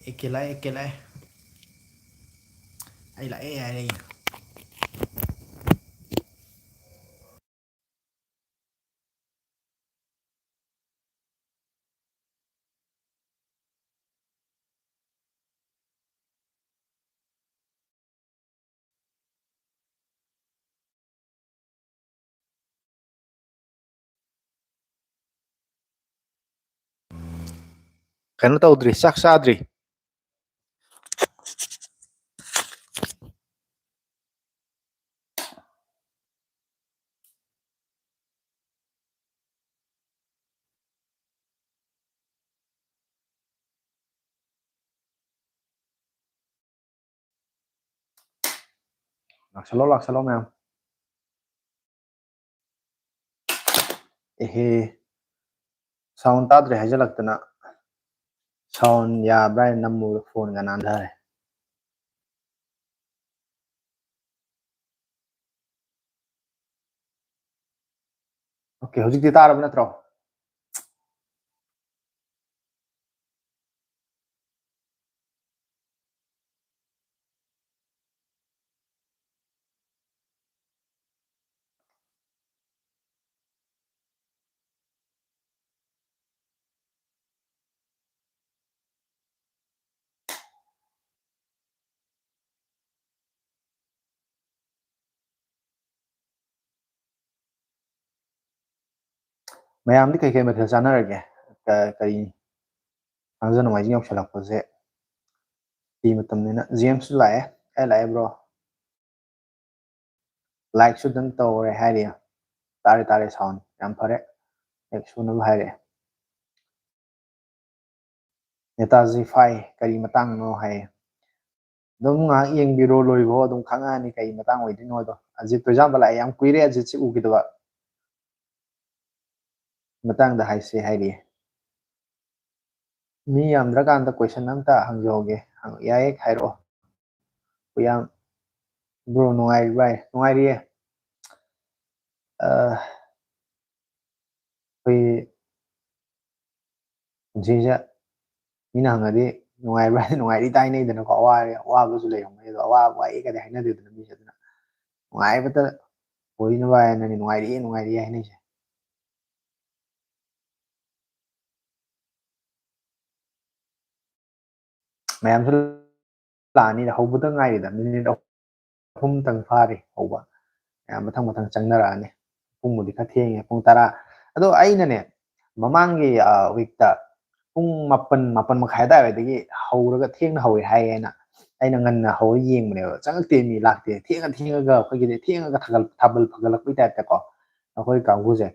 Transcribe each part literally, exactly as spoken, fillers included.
A K ꯂꯥꯛꯑꯦ, A K ꯂꯥꯛꯑꯦ꯫ ꯑꯩ ꯂꯥꯛꯑꯦ ꯍꯥꯏꯔꯦ꯫ ꯀꯩꯅꯣ ꯇꯧꯗ꯭ꯔꯤ, ꯆꯥꯛ ꯆꯥꯗ꯭ꯔꯤ꯫ ꯂꯥꯛꯁꯜꯂꯣ, ꯂꯥꯛꯁꯜꯂꯣ ꯃꯌꯥꯝ꯫ ꯑꯦꯍꯦ, sound ꯇꯥꯗ꯭ꯔꯦ ꯍꯥꯏꯖꯜꯂꯛꯇꯅ꯫ Sound ꯌꯥꯕ꯭ꯔꯥ ꯍꯥꯏꯅ ꯅꯝꯃꯨꯕꯗ phoneꯒ ꯅꯥꯟꯊꯔꯦ꯫ OK, ꯍꯧꯖꯤꯛꯇꯤ ꯇꯥꯔꯕ ꯅꯠꯇ꯭ꯔꯣ? ꯃꯌꯥꯝꯗꯤ ꯀꯩꯀꯩ ꯃꯊꯦꯜ ꯆꯥꯅꯔꯒꯦ? ꯀ-, ꯀꯔꯤ, ꯊꯥꯡꯖ ꯅꯣꯡꯃꯥꯏꯖꯤꯡ ꯌꯧꯁꯜꯂꯛꯄꯁꯦ ꯇꯤ ꯃꯇꯝꯅꯤꯅ꯫ ꯖꯦꯝꯁꯁꯨ ꯂꯥꯛꯑꯦ꯫ ꯀꯥꯏ ꯂꯥꯛꯑꯦ, bro? Likeꯁꯨ ꯑꯗꯨꯝ ꯇꯧꯔꯦ ꯍꯥꯏꯔꯤ꯫ ꯇꯥꯔꯦ, ꯇꯥꯔꯦ, sound꯫ ꯌꯥꯝ ꯐꯔꯦ꯫ Like ꯁꯨꯅꯕ ꯍꯥꯏꯔꯛꯑꯦ꯫ ꯅꯦꯇꯥꯖꯤ ꯐꯥꯏ, ꯀꯔꯤ ꯃꯇꯥꯡꯅꯣ ꯍꯥꯏꯌꯦ꯫ ꯑꯗꯨꯝ ꯉꯥꯏꯍꯥꯛ ꯌꯦꯡꯕꯤꯔꯣ, ꯂꯣꯏꯕꯐꯥꯎ ꯑꯗꯨꯝ ꯈꯪꯉꯛꯑꯅꯤ ꯀꯔꯤ ꯃꯇꯥꯡ ꯑꯣꯏꯗꯣꯏꯅꯣꯗꯣ꯫ ꯑꯖꯤꯠ ꯇꯣꯏꯖꯥꯝꯕ ꯂꯥꯛꯑꯦ, ꯌꯥꯝ ꯀꯨꯏꯔꯦ ꯑꯖꯤꯠꯁꯤ ꯎꯈꯤꯗꯕ꯫ ꯃꯇꯥꯡꯗ ꯍꯥꯏꯁꯦ ꯍꯥꯏꯔꯤꯌꯦ꯫ ꯃꯤ ꯌꯥꯝꯗ꯭ꯔꯀꯥꯟꯗ question ꯑꯝꯇ ꯍꯪꯖꯍꯧꯒꯦ꯫ ꯍꯪ-, ꯌꯥꯏꯌꯦ, ꯍꯥꯏꯔꯛꯑꯣ꯫ ꯌꯥꯝ, bro, ꯅꯨꯡꯉꯥꯏꯔꯤꯕ꯭ꯔꯥ? ꯅꯨꯡꯉꯥꯏꯔꯤꯌꯦ꯫ ꯑ, ꯑꯩꯈꯣꯏ ꯄꯨꯟꯁꯤꯁꯦ ꯃꯤꯅ ꯍꯪꯉꯗꯤ ꯅꯨꯡꯉꯥꯏꯕ꯭ꯔꯥ? ꯅꯨꯡꯉꯥꯏꯔꯤ ꯇꯥꯏꯅꯩꯗꯅꯀꯣ꯫ ꯑꯋꯥ-, ꯑꯋꯥꯕꯁꯨ ꯂꯩꯔꯝꯒꯅꯤ, ꯑꯗꯣ ꯑꯋꯥꯕ ꯋꯥꯏ ꯀꯗꯤ ꯍꯥꯏꯅꯗꯦꯗꯅ ꯃꯤꯁꯦ꯫ ꯑꯗꯨꯅ ꯅꯨꯡꯉꯥꯏꯕꯇ ꯑꯣꯏꯅꯕ ꯍꯥꯏꯅꯅꯦ ꯅꯨꯡꯉꯥꯏꯔꯤ, ꯅꯨꯡꯉꯥꯏꯔꯤ ꯍꯥꯏꯅꯩꯁꯦ꯫ ꯃꯌꯥꯝꯁꯨ ꯂꯥꯛꯑꯅꯤꯗ, ꯍꯧꯕꯗ ꯉꯥꯏꯔꯤꯗ, ꯃꯤꯅꯤꯠ ꯑꯍꯨꯝꯇꯪ ꯐꯥꯔꯤ ꯍꯧꯕ꯫ ꯃꯌꯥꯝ ꯃꯊꯪ ꯃꯊꯪ ꯆꯪꯅꯔꯛꯑꯅꯤ꯫ ꯄꯨꯡꯕꯨꯗꯤ ꯈꯔ ꯊꯦꯡꯉꯦ, ꯄꯨꯡ ꯇꯔꯥ꯫ ꯑꯗꯣ ꯑꯩꯅꯅꯦ, ꯃꯃꯥꯡꯒꯤ, ꯑ, ꯋꯤꯛꯇ ꯄꯨꯡ ꯃꯥꯄꯟ, ꯃꯥꯄꯟ ꯃꯈꯥꯏ ꯑꯗꯨꯋꯥꯏꯗꯒꯤ ꯍꯧꯔꯒ ꯊꯦꯡꯅ ꯍꯧꯋꯦ ꯍꯥꯏꯌꯦꯅ ꯑꯩꯅ ꯉꯟꯅ ꯍꯧꯔ ꯌꯦꯡꯕꯅꯦꯕ꯫ ꯆꯪꯉꯛꯇꯦ, ꯃꯤ ꯂꯥꯛꯇꯦ꯫ ꯊꯦꯡꯉ ꯊꯦꯡꯉꯒ ꯑꯩꯈꯣꯏꯒꯤꯗꯤ ꯊꯦꯡꯉꯒ ꯊꯥꯒꯠ-, ꯊꯥꯕꯜ ꯐꯒꯠꯂꯛꯄꯩ ꯇꯥꯏꯞꯇꯀꯣ꯫ ꯑꯩꯈꯣꯏ ꯀꯥꯡꯕꯨꯁꯦ,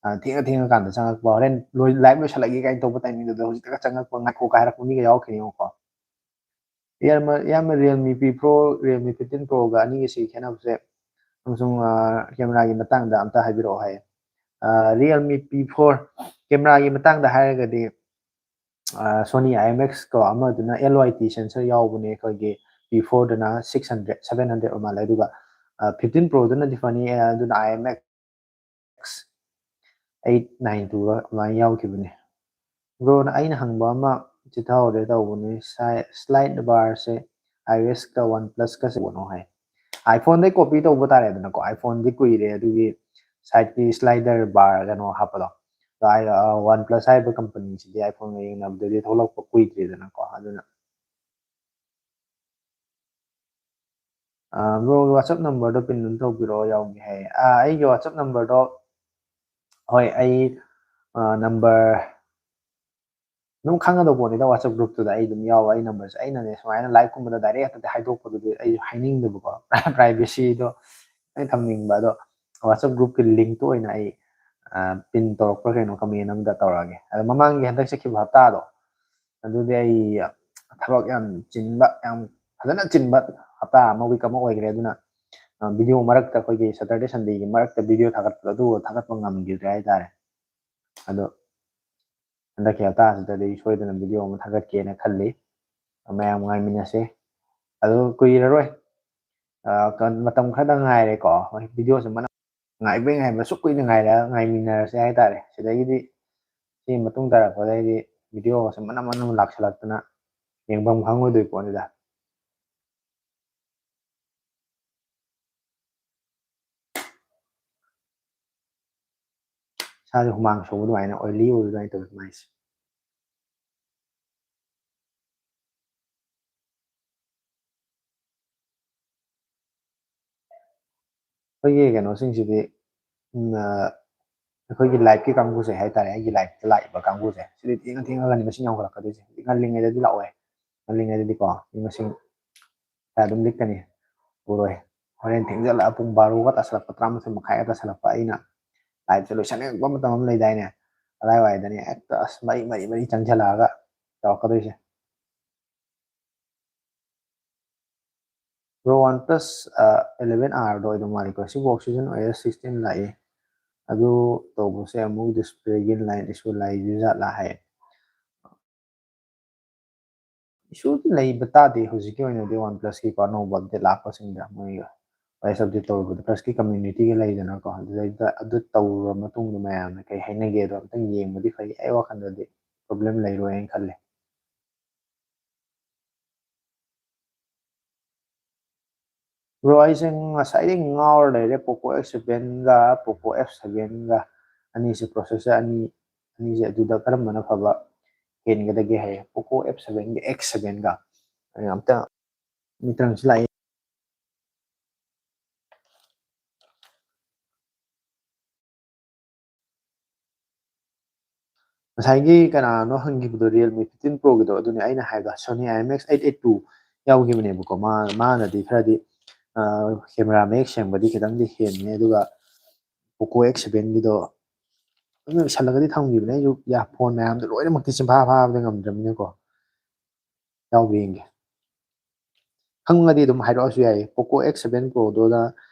ꯑ, ꯊꯦꯡꯉ ꯊꯦꯡꯉꯀꯥꯟꯗ ꯆꯪꯉꯛꯄ, ꯍꯣꯔꯦꯟ ꯂꯣꯏ-, live ꯂꯣꯏꯁꯜꯂꯛꯑꯒꯦ ꯀꯥꯏꯅ ꯇꯧꯕ timingꯗꯨꯗ ꯍꯧꯖꯤꯛꯇꯒ ꯆꯪꯉꯛꯄ, ꯉꯥꯏꯈꯣꯀ ꯍꯥꯏꯔꯛꯄ ꯃꯤꯒ ꯌꯥꯎꯔꯛꯈꯤꯅꯤ ꯌꯦꯡꯉꯨꯀꯣ꯫ ꯏꯌꯥꯝꯕ, ꯏꯌꯥꯝꯕ, Realme P four, Realme fifteen Proꯒ ꯑꯅꯤꯒꯁꯤ ꯈꯦꯠꯅꯕꯁꯦ ꯑꯃꯁꯨꯡ, ꯑ, cameraꯒꯤ ꯃꯇꯥꯡꯗ ꯑꯝꯇ ꯍꯥꯏꯕꯤꯔꯛꯑꯣ ꯍꯥꯏꯌꯦ꯫ ꯑ, Realme P four cameraꯒꯤ ꯃꯇꯥꯡꯗ ꯍꯥꯏꯔꯒꯗꯤ, ꯑ, Sony IMX ꯀꯣ, ꯑꯃꯗꯨꯅ LYT sensor ꯌꯥꯎꯕꯅꯦ, ꯑꯩꯈꯣꯏꯒꯤ P fourꯗꯨꯅ six hundred, seven hundred ꯑꯣꯏ ꯃꯥꯜꯂꯦ, ꯑꯗꯨꯒ, ꯑ, fifteen Proꯗꯨꯅꯗꯤ ꯐꯅꯤ, ꯑ, ꯑꯗꯨꯅ IMX eight nine two ꯑꯗꯨꯃꯥꯏꯅ ꯌꯥꯎꯈꯤꯕꯅꯦ꯫ Broꯅ ꯑꯩꯅ ꯍꯪꯕ ꯑꯃ ꯆꯤꯊꯍꯧꯔꯦ ꯇꯧꯕꯅꯦ, ꯁꯥꯏ-, slide barꯁꯦ iOSꯀ OnePlusꯀꯁꯦ ꯀꯩꯅꯣ ꯍꯥꯏ꯫ iPhoneꯗꯩ copy ꯇꯧꯕ ꯇꯥꯔꯦꯗꯅꯀꯣ, iPhoneꯗꯤ ꯀꯨꯏꯔꯦ ꯑꯗꯨꯒꯤ sideꯀꯤ slider bar ꯀꯩꯅꯣ ꯍꯥꯞꯄꯗꯣ꯫ ꯑꯗꯣ ꯑꯥꯏ-, ꯑ, OnePlus ꯍꯥꯏꯔꯤꯕ companyꯁꯤꯗꯤ iPhoneꯒ ꯌꯦꯡꯅꯕꯗꯗꯤ ꯊꯣꯛꯂꯛꯄ ꯀꯨꯏꯗ꯭ꯔꯤꯗꯅꯀꯣ, ꯑꯗꯨꯅ꯫ ꯑ, broꯒꯤ WhatsApp numberꯗꯣ pin ꯑꯗꯨꯝ ꯇꯧꯕꯤꯔꯛꯑꯣ, ꯌꯥꯎꯒꯦ ꯍꯥꯏꯌꯦ꯫ ꯑ, ꯑꯩꯒꯤ WhatsApp numberꯗꯣ, ꯍꯣꯏ, ꯑꯩ, ꯑ, number ꯑꯗꯨꯝ ꯈꯪꯒꯗꯧꯕ ꯄꯣꯠꯅꯤꯗ, WhatsApp groupꯇꯨꯗ ꯑꯩ ꯑꯗꯨꯝ ꯌꯥꯎꯕ, ꯑꯩ numberꯁꯦ꯫ ꯑꯩꯅꯅꯦ ꯁꯨꯃꯥꯏꯅ liveꯀꯨꯝꯕꯗ direct ꯍꯦꯛꯇ ꯍꯥꯏꯗꯣꯛꯄꯗꯨꯗꯤ ꯑꯩꯁꯨ ꯍꯥꯏꯅꯤꯡꯗꯕꯀꯣ, privacyꯗꯣ ꯑꯩ ꯊꯝꯅꯤꯡꯕ꯫ ꯑꯗꯣ WhatsApp groupꯀꯤ linkꯇꯣ ꯑꯣꯏꯅ ꯑꯩ, ꯑ, pin ꯇꯧꯔꯛꯄ꯭ꯔꯥ ꯀꯩꯅꯣ comment ꯑꯃꯗ ꯇꯧꯔꯛꯑꯒꯦ꯫ ꯑꯗꯣ ꯃꯃꯥꯡꯒꯤ ꯍꯟꯗꯛ ꯆꯠꯈꯤꯕ ꯍꯞꯇꯥꯗꯣ, ꯑꯗꯨꯗꯤ ꯑꯩ ꯊꯕꯛ ꯌꯥꯝ ꯆꯤꯟꯕ, ꯌꯥꯝ ꯐꯖꯅ ꯆꯤꯟꯕ ꯍꯞꯇꯥ ꯑꯃ, week ꯑꯃ ꯑꯣꯏꯈ꯭ꯔꯦ꯫ ꯑꯗꯨꯅ, ꯑ, video ꯃꯔꯛꯇ, ꯑꯩꯈꯣꯏꯒꯤ Saturday Sundayꯒꯤ ꯃꯔꯛꯇ video ꯊꯥꯒꯠꯄꯗꯣ, ꯑꯗꯨ ꯊꯥꯒꯠꯄ ꯉꯝꯈꯤꯗ꯭ꯔꯦ ꯍꯥꯏꯇꯥꯔꯦ꯫ ꯑꯗꯣ ꯍꯟꯗꯛꯀꯤ ꯍꯞꯇꯥꯁꯤꯗꯗꯤ ꯑꯩ ꯁꯣꯏꯗꯅ video ꯑꯃ ꯊꯥꯒꯠꯀꯦꯅ ꯈꯜꯂꯤ꯫ ꯃꯌꯥꯝ ꯉꯥꯏꯃꯤꯟꯅꯁꯦ꯫ ꯑꯗꯨ ꯀꯨꯏꯔꯔꯣꯏ꯫ ꯑ, ꯀ-, ꯃꯇꯝ ꯈꯔꯗꯪ ꯉꯥꯏꯔꯦꯀꯣ꯫ ꯍꯣꯏ, videoꯁꯦ ꯃꯅꯝ ꯉꯥꯏꯕꯩ ꯉꯥꯏꯕ, ꯁꯨꯛ ꯀꯨꯏꯅ ꯉꯥꯏꯔ-, ꯉꯥꯏꯃꯤꯟꯅꯔꯁꯦ ꯍꯥꯏꯇꯥꯔꯦ꯫ ꯁꯤꯗꯒꯤꯗꯤ ꯁꯤ ꯃꯇꯨꯡ ꯇꯥꯔꯛꯄꯗꯩꯗꯤ videoꯒꯁꯦ ꯃꯅꯝ ꯃꯅꯝ ꯂꯥꯛꯁꯜꯂꯛꯇꯅ ꯌꯦꯡꯐꯝ ꯈꯪꯉꯣꯏꯗꯣꯏ ꯄꯣꯠꯅꯤꯗ꯫ ꯏꯁꯥꯁꯦ ꯍꯨꯃꯥꯡ ꯁꯧꯕ ꯑꯗꯨꯃꯥꯏꯅ, oily ꯑꯣꯏꯕ ꯑꯗꯨꯃꯥꯏꯅ ꯇꯧꯋꯦ ꯃꯥꯏꯁꯦ꯫ ꯑꯩꯈꯣꯏꯒꯤ ꯀꯩꯅꯣꯁꯤꯡꯁꯤꯗꯤ, ꯎꯝ, ꯑ, ꯑꯩꯈꯣꯏꯒꯤ live ꯀꯤ ꯀꯥꯡꯕꯨꯁꯦ ꯍꯥꯏꯇꯥꯔꯦ, ꯑꯩꯒꯤ live ꯇ ꯂꯥꯛꯏꯕ ꯀꯥꯡꯕꯨꯁꯦ, ꯁꯤꯗꯤ ꯊꯦꯡꯉ ꯊꯦꯡꯉꯒꯅꯤ ꯃꯁꯤꯡ ꯌꯥꯝꯈꯠꯂꯛꯀꯗꯣꯏꯁꯦ꯫ ꯉꯜꯂꯤꯉꯩꯗꯗꯤ ꯂꯥꯛꯑꯣꯏ, ꯉꯜꯂꯤꯉꯩꯗꯗꯤꯀꯣ ꯃꯤ ꯃꯁꯤꯡ ꯈꯔ ꯑꯗꯨꯝ ꯂꯤꯛꯀꯅꯤ, ꯎꯔꯣꯏ꯫ ꯍꯣꯔꯦꯟ ꯊꯦꯡꯖꯜꯂꯛꯑ ꯄꯨꯡ ꯕꯥꯔꯣꯒ ꯇꯥꯁꯜꯂꯛꯄ, ꯇꯔꯥꯃꯥꯊꯣꯏ ꯃꯈꯥꯏꯒ ꯇꯥꯁꯜꯂꯛꯄ, ꯑꯩꯅ live ꯁꯦ ꯂꯣꯏꯁꯟꯅꯤꯡꯉꯛꯄ ꯃꯇꯝ ꯑꯃ ꯂꯩꯗꯥꯏꯅꯦ, ꯑꯗꯥꯏꯋꯥꯏꯗꯅꯦ ꯍꯦꯛꯇ ꯑꯁ ꯃꯔꯤ ꯃꯔꯤ ꯃꯔꯤ ꯆꯪꯁꯜꯂꯛꯑꯒ ꯇꯧꯔꯛꯀꯗꯣꯏꯁꯦ꯫ Bro, OnePlus, ꯑ, eleven R ꯗꯣ ꯑꯣꯏꯗꯧ ꯃꯥꯜꯂꯤꯀꯣ꯫ ꯁꯤꯕꯨ Oxygen O S sixteen ꯂꯥꯛꯏ꯫ ꯑꯗꯨ ꯇꯧꯕꯁꯦ ꯑꯃꯨꯛ display ꯒꯤ line issue ꯂꯩꯔꯤ ꯖꯥꯠꯂꯥ ꯍꯥꯏ꯫ Issue ꯗꯤ ꯂꯩꯕ ꯇꯥꯗꯦ ꯍꯧꯖꯤꯛꯀꯤ ꯑꯣꯏꯅꯗꯤ OnePlus ꯀꯤꯀꯣ ꯑꯅꯧꯕ update ꯂꯥꯛꯄꯁꯤꯡꯗ꯫ ꯃꯣꯏ O S update ꯇꯧꯔꯨꯕꯗ OnePlus ꯀꯤ community ꯒꯤ ꯂꯩꯗꯅꯀꯣ꯫ ꯑꯗꯨꯗꯩꯗ ꯑꯗꯨ ꯇꯧꯔꯨꯔ ꯃꯇꯨꯡꯗ ꯃꯌꯥꯝꯅ ꯀꯩ ꯍꯥꯏꯅꯒꯦꯗꯣ ꯑꯝꯇꯪ ꯌꯦꯡꯕꯗꯤ ꯐꯩ꯫ ꯑꯩ ꯋꯥꯈꯜꯗꯗꯤ problem ꯂꯩꯔꯣꯏꯅ ꯈꯜꯂꯦ꯫ Bro, ꯑꯩꯁꯦ ꯉꯁꯥꯏꯗꯩ ꯉꯥꯎꯔ ꯂꯩꯔꯦ, Poco X seven ꯒ Poco F seven ꯒ ꯑꯅꯤꯁꯦ, processor ꯑꯅꯤ, ꯑꯅꯤꯁꯦ ꯑꯗꯨꯗ ꯀꯔꯝꯕꯅ ꯐꯕ ꯍꯦꯟꯒꯗꯒꯦ ꯍꯥꯏꯌꯦ꯫ Poco F seven ꯒ X seven ꯒ꯫ ꯑꯩ ꯑꯝꯇ ꯃꯤꯇ꯭ꯔꯪꯁꯤ ꯂꯥꯛꯑꯦ꯫ ꯉꯁꯥꯏꯒꯤ ꯀꯅꯥꯅꯣ ꯍꯪꯈꯤꯕꯗꯣ, Realme fifteen Pro ꯒꯤꯗꯣ, ꯑꯗꯨꯅꯦ ꯑꯩꯅ ꯍꯥꯏꯕꯗꯣ, Sony IMX eight eight two ꯌꯥꯎꯈꯤꯕꯅꯦꯕꯀꯣ꯫ ꯃꯥ-, ꯃꯥꯅꯗꯤ ꯈꯔꯗꯤ, ꯑ, camera ꯃꯌꯦꯛ ꯁꯦꯡꯕꯗꯤ ꯈꯤꯇꯪꯗꯤ ꯍꯦꯟꯅꯤ, ꯑꯗꯨꯒ Poco X seven ꯒꯤꯗꯣ ꯑꯗꯨꯝ ꯏꯁꯜꯂꯒꯗꯤ ꯊꯝꯈꯤꯕꯅꯦ꯫ ꯑꯩꯁꯨ ꯌꯥ-, phone ꯃꯌꯥꯝꯗꯣ ꯂꯣꯏꯅꯃꯛꯇꯤ ꯆꯤꯟꯐꯥ ꯐꯥꯕꯗꯤ ꯉꯝꯗ꯭ꯔꯕꯅꯤꯅꯀꯣ꯫ ꯌꯥꯎꯕ꯭ꯔꯥ ꯌꯦꯡꯒꯦ꯫ ꯈꯪꯉꯗꯤ ꯑꯗꯨꯝ ꯍꯥꯏꯔꯛꯑꯁꯨ ꯌꯥꯏꯌꯦ꯫ Poco X seven Pro ꯗꯨꯗ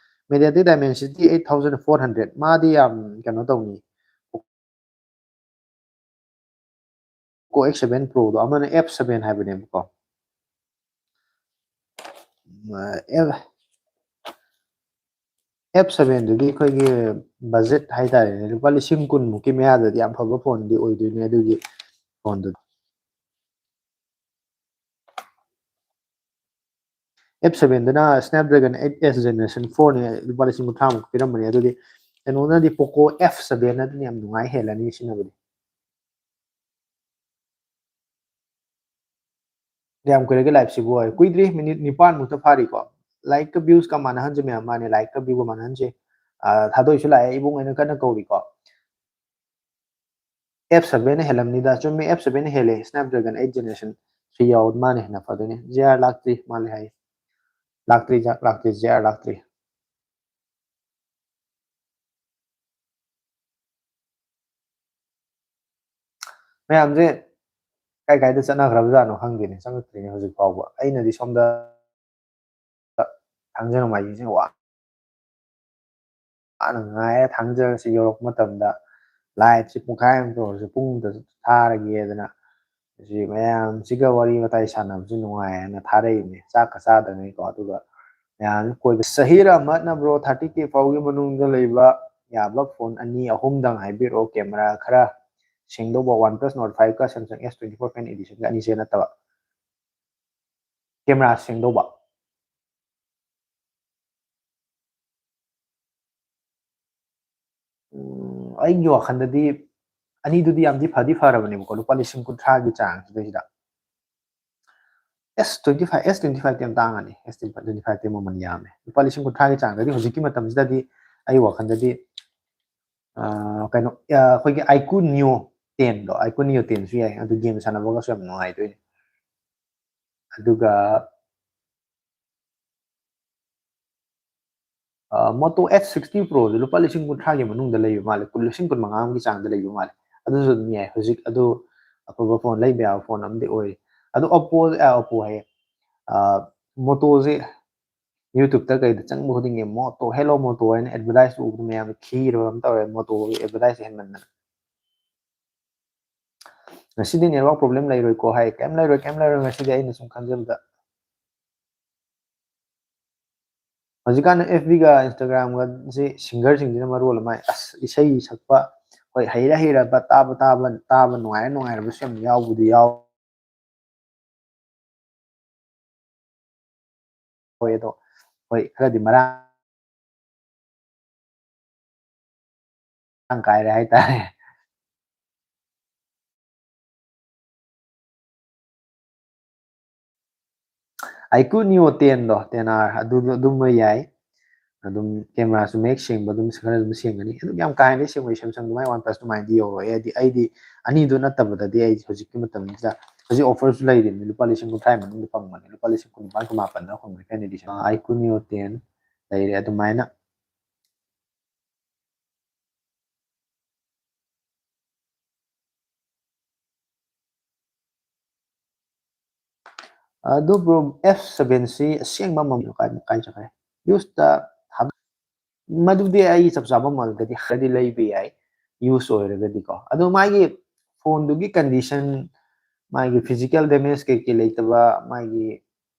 MediaTek Dimensity eight thousand four hundred, ꯃꯥꯗꯤ ꯌꯥꯝ ꯀꯩꯅꯣ ꯇꯧꯅꯤ꯫ Poco X seven Pro ꯗꯣ, ꯑꯃꯅ F seven ꯍꯥꯏꯕꯅꯦꯕꯀꯣ꯫ ꯑ, F-, F seven ꯗꯨꯗꯤ ꯑꯩꯈꯣꯏꯒꯤ budget ꯍꯥꯏꯇꯥꯔꯦꯅꯦ, ꯂꯨꯄꯥ ꯂꯤꯁꯤꯡ ꯀꯨꯟ ꯃꯨꯛꯀꯤ ꯃꯌꯥꯗꯗꯤ ꯌꯥꯝ ꯐꯕ phone ꯗꯤ ꯑꯣꯏꯗꯣꯏꯅꯦ ꯑꯗꯨꯒꯤ phone ꯗꯨꯗꯤ꯫ ꯑꯦꯐ ꯁꯕꯦꯟꯗꯅ Snapdragon eight S Generation four ꯅꯦ, ꯂꯨꯄꯥ ꯂꯤꯁꯤꯡ ꯀꯨꯟꯊ꯭ꯔꯥꯃꯨꯛ ꯄꯤꯔꯝꯕꯅꯦ꯫ ꯑꯗꯨꯗꯤ ꯀꯩꯅꯣꯅꯗꯤ Poco F seven ꯑꯗꯨꯅ ꯌꯥꯝ ꯅꯨꯡꯉꯥꯏ ꯍꯦꯜꯂꯅꯤ ꯁꯤꯅꯕꯨꯗꯤ꯫ ꯀꯌꯥꯝ ꯀꯨꯏꯔꯒꯦ live ꯁꯤꯕꯨ? ꯀꯨꯏꯗ꯭ꯔꯤ, ꯃꯤꯅꯤꯠ ꯅꯤꯄꯥꯟꯃꯨꯛꯇ ꯐꯥꯔꯤꯀꯣ꯫ Like ꯀ views ꯀ ꯃꯥꯟꯅꯍꯟꯁꯦ ꯃꯌꯥꯝ, ꯃꯥꯅꯦ, like ꯀ view ꯀ ꯃꯥꯟꯅꯍꯟꯁꯦ꯫ ꯑ, ꯊꯥꯗꯣꯏꯁꯨ ꯂꯥꯛꯑꯦ, ꯏꯕꯨꯡ ꯑꯣꯏꯅ ꯀꯟꯅ ꯀꯧꯔꯤꯀꯣ꯫ F seven ꯅ ꯍꯦꯜꯂꯝꯅꯤꯗ꯫ ꯆꯨꯝꯃꯤ, F seven ꯅ ꯍꯦꯜꯂꯦ꯫ Snapdragon eight Generation three ꯌꯥꯎ, ꯃꯥꯅ ꯍꯦꯟꯅ ꯐꯗꯣꯏꯅꯦ꯫ J R ꯂꯥꯛꯇ꯭ꯔꯤ, ꯃꯥꯜꯂꯦ ꯍꯥꯏ꯫ ꯂꯥꯛꯇ꯭ꯔꯤ, ꯖ-, ꯂꯥꯛꯇ꯭ꯔꯤ, J R ꯂꯥꯛꯇ꯭ꯔꯤ꯫ ꯃꯌꯥꯝꯁꯦ ꯀꯥꯏ ꯀꯥꯏꯗ ꯆꯠꯅꯈ꯭ꯔꯕꯖꯥꯠꯅꯣ ꯈꯪꯗꯦꯅꯦ, ꯆꯪꯉꯛꯇ꯭ꯔꯤꯅꯦ ꯍꯧꯖꯤꯛ ꯐꯥꯎꯕ꯫ ꯑꯩꯅꯗꯤ ꯁꯣꯝꯗ ꯊꯥꯡꯖ ꯅꯣꯡꯃꯥꯏꯖꯤꯡꯁꯦ ꯋꯥ-, ꯋꯥꯅ ꯉꯥꯏꯔꯦ꯫ ꯊꯥꯡꯖꯁꯤ ꯌꯧꯔꯛꯄ ꯃꯇꯝꯗ live ꯁꯤ ꯄꯨꯡꯈꯥꯏ ꯑꯃ ꯇꯧꯔꯁꯨ ꯄꯨꯡ ꯑꯃꯗꯁꯨ ꯊꯥꯔꯒꯦꯗꯅ ꯁꯤ ꯃꯌꯥꯝꯁꯤꯒ ꯋꯥꯔꯤ ꯋꯥꯇꯥꯏ ꯁꯥꯟꯅꯕꯁꯨ ꯅꯨꯡꯉꯥꯏ ꯍꯥꯏꯅ ꯊꯥꯔꯛꯏꯕꯅꯦ, ꯆꯥꯛꯀ ꯆꯥꯗꯉꯩꯀꯣ꯫ ꯑꯗꯨꯒ ꯃꯌꯥꯝ ꯀꯣꯏꯕ, ꯁꯍꯤꯔ ꯑꯍꯃꯗꯅ bro, thirty K ꯐꯥꯎꯒꯤ ꯃꯅꯨꯡꯗ ꯂꯩꯕ ꯌꯥꯕ phone ꯑꯅꯤ ꯑꯍꯨꯝꯗꯪ ꯍꯥꯏꯕꯤꯔꯛꯑꯣ, camera ꯈꯔ ꯁꯦꯡꯗꯧꯕ꯫ OnePlus Nord five ꯀ Samsung S twenty four Fan Edition ꯒ ꯑꯅꯤꯁꯦ ꯅꯠꯇꯕ, camera ꯁꯦꯡꯗꯧꯕ꯫ ꯎꯝ, ꯑꯩꯒꯤ ꯋꯥꯈꯜꯗꯗꯤ ꯑꯅꯤꯗꯨꯗꯤ ꯌꯥꯝꯗꯤ ꯐꯗꯤ ꯐꯔꯕꯅꯦꯕꯀꯣ, ꯂꯨꯄꯥ ꯂꯤꯁꯤꯡ ꯀꯨꯟꯊ꯭ꯔꯥꯒꯤ ꯆꯥꯡꯁꯤꯗꯩꯁꯤꯗ꯫ S twenty five, S twenty five T ꯌꯥꯝ ꯇꯥꯡꯉꯅꯤ, S twenty five ꯇꯤ ꯃꯃꯜ ꯌꯥꯝꯃꯦ꯫ ꯂꯨꯄꯥ ꯂꯤꯁꯤꯡ ꯀꯨꯟꯊ꯭ꯔꯥꯒꯤ ꯆꯥꯡꯗꯗꯤ ꯍꯧꯖꯤꯛꯀꯤ ꯃꯇꯝꯁꯤꯗꯗꯤ ꯑꯩ ꯋꯥꯈꯜꯗꯗꯤ, ꯑ, ꯀꯩꯅꯣ, ꯑ, ꯑꯩꯈꯣꯏꯒꯤ iQOO Neo ten ꯗꯣ, iQOO Neo ten ꯁꯨ ꯌꯥꯏ, ꯑꯗꯨ game ꯁꯥꯟꯅꯕꯒꯁꯨ ꯌꯥꯝ ꯅꯨꯡꯉꯥꯏꯗꯣꯏꯅꯦ꯫ ꯑꯗꯨꯒ, ꯑ, Moto F sixty Pro ꯁꯦ ꯂꯨꯄꯥ ꯂꯤꯁꯤꯡ ꯀꯨꯟꯊ꯭ꯔꯥꯒꯤ ꯃꯅꯨꯡꯗ ꯂꯩꯕ ꯃꯥꯜꯂꯦ, ꯀꯨꯟ, ꯂꯤꯁꯤꯡ ꯀꯨꯟ ꯃꯉꯥ ꯑꯃꯒꯤ ꯆꯥꯡꯗ ꯂꯩꯕ ꯃꯥꯜꯂꯦ꯫ ꯑꯗꯨꯁꯨ ꯑꯗꯨꯝ ꯌꯥꯏ, ꯍꯧꯖꯤꯛ ꯑꯗꯨ ꯑꯐꯕ phone, ꯂꯩꯕ ꯌꯥꯕ phone ꯑꯃꯗꯤ ꯑꯣꯏꯔꯤ꯫ ꯑꯗꯣ Oppo, ꯑ, Oppo ꯍꯥꯏꯌꯦ, ꯑ, Moto ꯁꯦ YouTube ꯇ ꯀꯩꯗ ꯆꯪꯕ ꯈꯨꯗꯤꯡꯒꯤ Moto, "Hello Moto" ꯍꯥꯏꯅ advertise ꯎꯕꯗ ꯃꯌꯥꯝ ꯈꯤꯔꯕ ꯑꯃ ꯇꯧꯔꯦ, Moto ꯒꯤ advertise ꯍꯦꯟꯃꯟꯗꯅ꯫ ꯉꯁꯤꯗꯤ network problem ꯂꯩꯔꯣꯏꯀꯣ ꯍꯥꯏ꯫ ꯀꯩꯝ ꯂꯩꯔꯣꯏ, ꯀꯩꯝ ꯂꯩꯔꯣꯏ ꯉꯁꯤꯗꯤ, ꯑꯩꯅ ꯁꯨꯝ ꯈꯟꯖꯕꯗ꯫ ꯍꯧꯖꯤꯛꯀꯥꯟ F B ꯒ Instagram ꯒꯁꯤ singer ꯁꯤꯡꯁꯤꯅ ꯃꯔꯣꯜ ꯑꯃ, ꯑꯁ, ꯏꯁꯩ ꯁꯛꯄ, ꯍꯣꯏ, ꯍꯩꯔ ꯍꯩꯔꯕ, ꯇꯥꯕ ꯇꯥꯕ, ꯇꯥꯕ ꯅꯨꯡꯉꯥꯏꯔ ꯅꯨꯡꯉꯥꯏꯔꯕꯁꯨ ꯌꯥꯝ ꯌꯥꯎꯕꯨꯗꯤ ꯌꯥꯎ ꯇꯧꯋꯦ꯫ ꯑꯗꯣ ꯍꯣꯏ, ꯈꯔꯗꯤ ꯃꯔꯥꯡ ꯀꯥꯏꯔꯦ ꯍꯥꯏꯇꯥꯔꯦ꯫ ꯑꯥꯏꯀ꯭ꯌꯨ ꯅꯤꯑꯣ ꯇꯦꯟꯗꯣ, ꯇꯦꯟ ꯑꯥꯔ, ꯑꯗꯨ ꯑꯗꯨꯝ ꯌꯥꯏ꯫ ꯑꯗꯨꯝ ꯀꯦꯃꯦꯔꯥꯁꯨ ꯃꯌꯦꯛ ꯁꯦꯡꯕ, ꯑꯗꯨꯝ ꯈꯔ ꯑꯗꯨꯝ ꯁꯦꯡꯒꯅꯤ꯫ ꯑꯗꯨꯝ ꯌꯥꯝ ꯀꯥ ꯍꯦꯟꯅ ꯁꯦꯡꯉꯣꯏ, ꯁꯦꯝꯁꯪ ꯑꯗꯨꯃꯥꯏꯅ ꯋꯥꯟ ꯄ꯭ꯂꯁ ꯑꯗꯨꯃꯥꯏꯅꯗꯤ ꯌꯧꯔꯣꯏ꯫ ꯍꯥꯏꯗꯤ ꯑꯩꯗꯤ ꯑꯅꯤꯗꯨ ꯅꯠꯇꯕꯗꯗꯤ ꯑꯩ ꯍꯧꯖꯤꯛꯀꯤ ꯃꯇꯝꯁꯤꯗ, ꯍꯧꯖꯤꯛ ꯑꯣꯐꯔꯁꯨ ꯂꯩꯔꯤꯕꯅꯤ, ꯂꯨꯄꯥ ꯂꯤꯁꯤꯡ ꯀꯨꯟꯊ꯭ꯔꯥ ꯃꯅꯨꯡꯗ ꯐꯪꯕꯅꯤ, ꯂꯨꯄꯥ ꯂꯤꯁꯤꯡ ꯀꯨꯟꯅꯤꯄꯥꯟ ꯀꯨꯟꯃꯥꯄꯟꯗ ꯐꯪꯕꯅꯤ, ꯀꯩꯅꯣꯗꯤ ꯑꯥꯏꯀ꯭ꯌꯨ ꯅꯤꯑꯣ ꯇꯦꯟ ꯂꯩꯔꯦ ꯑꯗꯨꯃꯥꯏꯅ꯫ ꯑꯗꯨ ꯕ꯭ꯔꯣ, ꯑꯦꯐ ꯁꯚꯦꯟꯁꯤ ꯑꯁꯦꯡꯕ ꯃꯃꯜ ꯀꯥꯏ, ꯀꯥꯏ ꯆꯠꯈ꯭ꯔꯦ? ꯌꯨꯁꯇ ꯍꯥꯞ-, ꯃꯗꯨꯗꯤ ꯑꯩ ꯆꯞ ꯆꯥꯕ ꯃꯃꯜꯒꯗꯤ ꯍꯥꯏꯗꯤ ꯂꯩꯕ ꯌꯥꯏ, ꯌꯨꯁ ꯑꯣꯏꯔꯒꯗꯤꯀꯣ꯫ ꯑꯗꯣ ꯃꯥꯒꯤ ꯐꯣꯟꯗꯨꯒꯤ ꯀꯟꯗꯤꯁꯟ, ꯃꯥꯒꯤ ꯐꯤꯖꯤꯀꯦꯜ ꯗꯦꯃꯦꯖ ꯀꯩꯀꯩ ꯂꯩꯇꯕ, ꯃꯥꯒꯤ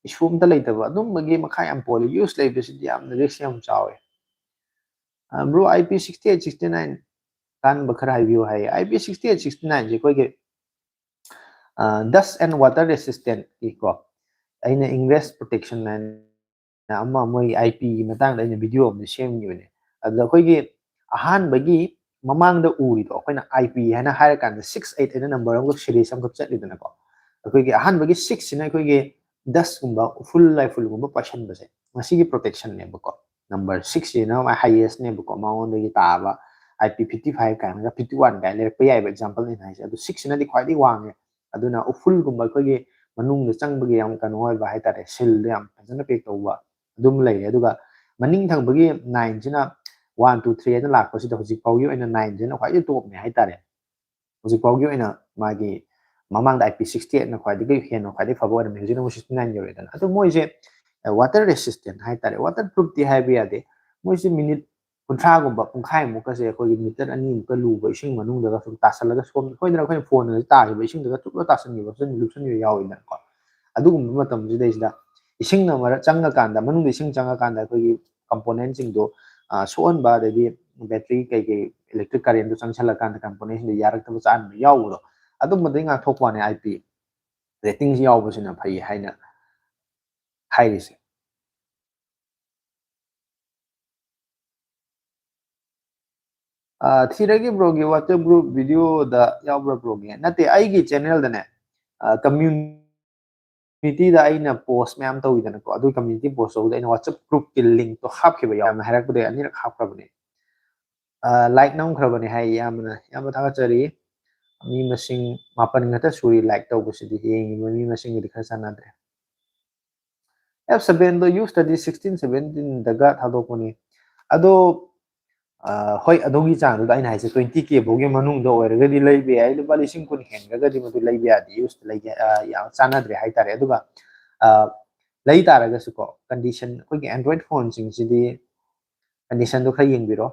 ꯏꯁꯨ ꯑꯝꯇ ꯂꯩꯇꯕ, ꯑꯗꯨꯝꯕꯒꯤ ꯃꯈꯥ ꯌꯥꯝ ꯄꯣꯜꯂꯤ꯫ ꯌꯨꯁ ꯂꯩꯕꯁꯤꯗꯤ ꯌꯥꯝꯅ ꯔꯤꯁꯛ ꯌꯥꯝ ꯆꯥꯎꯋꯦ꯫ ꯑ, bro, I P sixty eight, sixty nine ꯀꯥꯟꯕ ꯈꯔ ꯍꯥꯏꯕꯤꯌꯨ ꯍꯥꯏꯌꯦ꯫ I P sixty eight, sixty ꯅꯥꯏꯟꯁꯦ ꯑꯩꯈꯣꯏꯒꯤ, ꯑ, dust and water resistant ꯀꯤꯀꯣ, ꯑꯩꯅ ingress protection ꯍꯥꯏꯅ ꯑꯃ ꯃꯣꯏ ꯑꯥꯏ ꯄꯤꯒꯤ ꯃꯇꯥꯡꯗ ꯑꯩꯅ ꯚꯤꯗꯤꯑꯣ ꯑꯃ ꯁꯦꯝꯈꯤꯕꯅꯦ꯫ ꯑꯗꯨꯗ ꯑꯩꯈꯣꯏꯒꯤ ꯑꯍꯥꯟꯕꯒꯤ ꯃꯃꯥꯡꯗ ꯎꯔꯤꯗꯣ, ꯑꯩꯈꯣꯏꯅ ꯑꯥꯏ ꯄꯤ ꯍꯥꯏꯅ ꯍꯥꯏꯔꯀꯥꯟꯗ ꯁꯤꯛꯁ ꯑꯩꯠ ꯍꯥꯏꯅ ꯅꯝꯕꯔ ꯑꯃꯈꯛ ꯁꯤꯔꯤꯁ ꯑꯃꯈꯛ ꯆꯠꯂꯤꯗꯅꯀꯣ꯫ ꯑꯩꯈꯣꯏꯒꯤ ꯑꯍꯥꯟꯕꯒꯤ ꯁꯤꯛꯁꯁꯤꯅ ꯑꯩꯈꯣꯏꯒꯤ ꯗꯁꯀꯨꯝꯕ, ꯎꯐꯨꯜ ꯂꯥꯏꯐꯨꯜꯒꯨꯝꯕ ꯄꯥꯏꯁꯟꯕꯁꯦ, ꯃꯁꯤꯒꯤ ꯄ꯭ꯔꯣꯇꯦꯛꯁꯟꯅꯦꯕꯀꯣ꯫ ꯅꯝꯕꯔ ꯁꯤꯛꯁꯁꯤꯅ ꯃꯥꯏ ꯍꯥꯏꯌꯦꯁꯅꯦꯕꯀꯣ, ꯃꯉꯣꯟꯗꯒꯤ ꯇꯥꯕ ꯑꯥꯏ ꯄꯤ ꯐꯤꯐꯇꯤ ꯐꯥꯏꯚ ꯀꯥꯏꯅꯒ, ꯐꯤꯐꯇꯤ ꯋꯥꯟ ꯀꯥꯏꯅ ꯂꯩꯔꯛꯄ ꯌꯥꯏꯕ, ꯑꯦꯛꯖꯥꯝꯄꯜ ꯑꯩꯅ ꯍꯥꯏꯁꯦ꯫ ꯑꯗꯨ ꯁꯤꯛꯁꯁꯤꯅꯗꯤ ꯈ꯭ꯋꯥꯏꯗꯒꯤ ꯋꯥꯡꯉꯦ꯫ ꯑꯗꯨꯅ ꯎꯐꯨꯜꯒꯨꯝꯕ ꯑꯩꯈꯣꯏꯒꯤ ꯃꯅꯨꯡꯗ ꯆꯪꯕꯒꯤ ꯌꯥꯝ ꯀꯩꯅꯣ ꯑꯣꯏꯕ ꯍꯥꯏꯇꯥꯔꯦ, ꯁꯤꯜꯗ ꯌꯥꯝ ꯐꯖꯅ ꯄꯦꯛ ꯇꯧꯕ ꯑꯗꯨꯝ ꯂꯩꯔꯦ꯫ ꯑꯗꯨꯒ ꯃꯅꯤꯡ ꯊꯪꯕꯒꯤ ꯅꯥꯏꯟꯁꯤꯅ ꯋꯥꯟ, ꯇꯨ, ꯊ꯭ꯔꯤ ꯍꯥꯏꯅ ꯂꯥꯛꯄꯁꯤꯗ ꯍꯧꯖꯤꯛ ꯐꯥꯎꯒꯤ ꯑꯣꯏꯅ ꯅꯥꯏꯟꯁꯤꯅ ꯈ꯭ꯋꯥꯏꯗꯒꯤ ꯇꯣꯞꯅꯦ ꯍꯥꯏꯇꯥꯔꯦ꯫ ꯍꯧꯖꯤꯛ ꯐꯥꯎꯒꯤ ꯑꯣꯏꯅ ꯃꯥꯒꯤ ꯃꯃꯥꯡꯗ ꯑꯥꯏ ꯄꯤ ꯁꯤꯛꯁꯇꯤ ꯑꯩꯠꯅ ꯈ꯭ꯋꯥꯏꯗꯒꯤ ꯍꯦꯟꯅ ꯈ꯭ꯋꯥꯏꯗꯒꯤ ꯐꯕ ꯑꯣꯏꯔꯝꯃꯤ, ꯍꯧꯖꯤꯛꯅ ꯑꯃꯨꯛ ꯁꯤꯛꯁꯇꯤ ꯅꯥꯏꯟ ꯌꯧꯔꯦꯗꯅ꯫ ꯑꯗꯣ ꯃꯣꯏꯁꯦ, ꯑ, ꯋꯥꯇꯔ ꯔꯦꯁꯤꯁꯇꯦꯟ ꯍꯥꯏꯇꯥꯔꯦ, ꯋꯥꯇꯔ ꯄ꯭ꯔꯨꯐꯇꯤ ꯍꯥꯏꯕ ꯌꯥꯗꯦ꯫ ꯃꯣꯏꯁꯦ ꯃꯤꯅꯤꯠ ꯀꯨꯟꯊ꯭ꯔꯥꯒꯨꯝꯕ, ꯄꯨꯡꯈꯥꯏꯃꯨꯛꯀꯁꯦ ꯑꯩꯈꯣꯏꯒꯤ ꯃꯤꯇꯔ ꯑꯅꯤꯃꯨꯛꯀ ꯂꯨꯕ ꯏꯁꯤꯡ ꯃꯅꯨꯡꯗꯒ ꯁꯨꯝ ꯇꯥꯁꯜꯂꯒ, ꯁꯣꯝ, ꯁꯣꯏꯗꯅ ꯑꯩꯈꯣꯏꯅ ꯐꯣꯟꯗ ꯇꯥꯈꯤꯕ ꯏꯁꯤꯡꯗꯒ ꯆꯨꯞꯂ ꯇꯥꯁꯟꯈꯤꯕ, ꯆꯨꯞꯁꯟ-, ꯂꯨꯞꯁꯟꯈꯤꯕ ꯌꯥꯎꯋꯤꯗꯅꯀꯣ꯫ ꯑꯗꯨꯒꯨꯝꯕ ꯃꯇꯝꯁꯤꯗꯩꯁꯤꯗ ꯏꯁꯤꯡꯅ ꯃꯔꯛ ꯆꯪꯉꯀꯥꯟꯗ, ꯃꯅꯨꯡꯗ ꯏꯁꯤꯡ ꯆꯪꯉꯀꯥꯟꯗ ꯑꯩꯈꯣꯏꯒꯤ ꯀꯝꯄꯣꯅꯦꯟꯁꯤꯡꯗꯣ, ꯑ, ꯁꯣꯛꯍꯟꯕ, ꯑꯗꯩꯗꯤ ꯕꯦꯇ꯭ꯔꯤ ꯀꯩꯀꯩ ꯏꯂꯦꯛꯇ꯭ꯔꯤꯛ ꯀꯔꯦꯟꯗꯣ ꯆꯪꯁꯜꯂꯀꯥꯟꯗ ꯀꯝꯄꯣꯅꯦꯟꯁꯤꯡꯗꯣ ꯌꯥꯔꯛꯇꯕ, ꯆꯥꯟꯕ ꯌꯥꯎꯕꯗꯣ, ꯑꯗꯨꯝꯕꯗꯩ ꯉꯥꯛꯊꯣꯛꯄ ꯋꯥꯅꯤ ꯑꯥꯏ ꯄꯤ ꯔꯦꯇꯤꯡꯁꯤ ꯌꯥꯎꯕꯁꯤꯅ ꯐꯩ ꯍꯥꯏꯅ ꯍꯥꯏꯔꯤꯁꯦ꯫ ꯑ, ꯊꯤꯔꯒꯦ ꯕ꯭ꯔꯣꯒꯤ WhatsApp group videoꯗ ꯌꯥꯎꯕ꯭ꯔꯥ ꯕ꯭ꯔꯣꯒꯤ? ꯅꯠꯇꯦ, ꯑꯩꯒꯤ channelꯗꯅꯦ, ꯑ, communityꯗ ꯑꯩꯅ post ꯃꯌꯥꯝ ꯇꯧꯋꯤꯗꯅꯀꯣ, ꯑꯗꯨ community post ꯇꯧꯕꯗ ꯑꯩꯅ WhatsApp groupꯀꯤ linkꯇꯣ ꯍꯥꯞꯈꯤꯕ ꯌꯥꯎꯋꯦ, ꯍꯥꯏꯔꯛꯄꯗꯒꯤ ꯑꯅꯤꯔꯛ ꯍꯥꯞꯈ꯭ꯔꯕꯅꯦ꯫ ꯑ, like ꯅꯝꯈ꯭ꯔꯕꯅꯦ ꯍꯥꯏ ꯏꯌꯥꯝꯕꯅ, ꯏꯌꯥꯝꯕ ꯊꯥꯒꯠꯆꯔꯤ꯫ ꯃꯤ ꯃꯁꯤꯡ ꯃꯥꯄꯟ ꯈꯛꯇ ꯁꯨꯔꯤ like ꯇꯧꯕꯁꯤꯗꯤ, ꯌꯦꯡꯉꯤꯕ ꯃꯤ ꯃꯁꯤꯡꯒꯗꯤ ꯈꯔ ꯆꯥꯟꯅꯗ꯭ꯔꯦ꯫ F sevenꯗꯣ use study sixteen seventeenꯗꯒ ꯊꯥꯗꯣꯛꯄꯅꯤ꯫ ꯑꯗꯣ, ꯑ, ꯍꯣꯏ, ꯑꯗꯨꯒꯤ ꯆꯥꯡꯗꯨꯗ ꯑꯩꯅ ꯍꯥꯏꯁꯦ twenty K ꯐꯥꯎꯒꯤ ꯃꯅꯨꯡꯗ ꯑꯣꯏꯔꯒꯗꯤ ꯂꯩꯕ ꯌꯥꯏ, ꯂꯨꯄꯥ ꯂꯤꯁꯤꯡ ꯀꯨꯟ ꯍꯦꯟꯒ꯭ꯔꯒꯗꯤ ꯃꯗꯨ ꯂꯩꯕ ꯌꯥꯗꯦ, use ꯂꯩꯒꯦ, ꯑ, ꯌꯥꯝ ꯆꯥꯟꯅꯗ꯭ꯔꯦ ꯍꯥꯏꯇꯥꯔꯦ꯫ ꯑꯗꯨꯒ, ꯑ, ꯂꯩ ꯇꯥꯔꯒꯁꯨꯀꯣ, condition, ꯑꯩꯈꯣꯏꯒꯤ Android phoneꯁꯤꯡꯁꯤꯗꯤ conditionꯗꯣ ꯈꯔ ꯌꯦꯡꯕꯤꯔꯣ꯫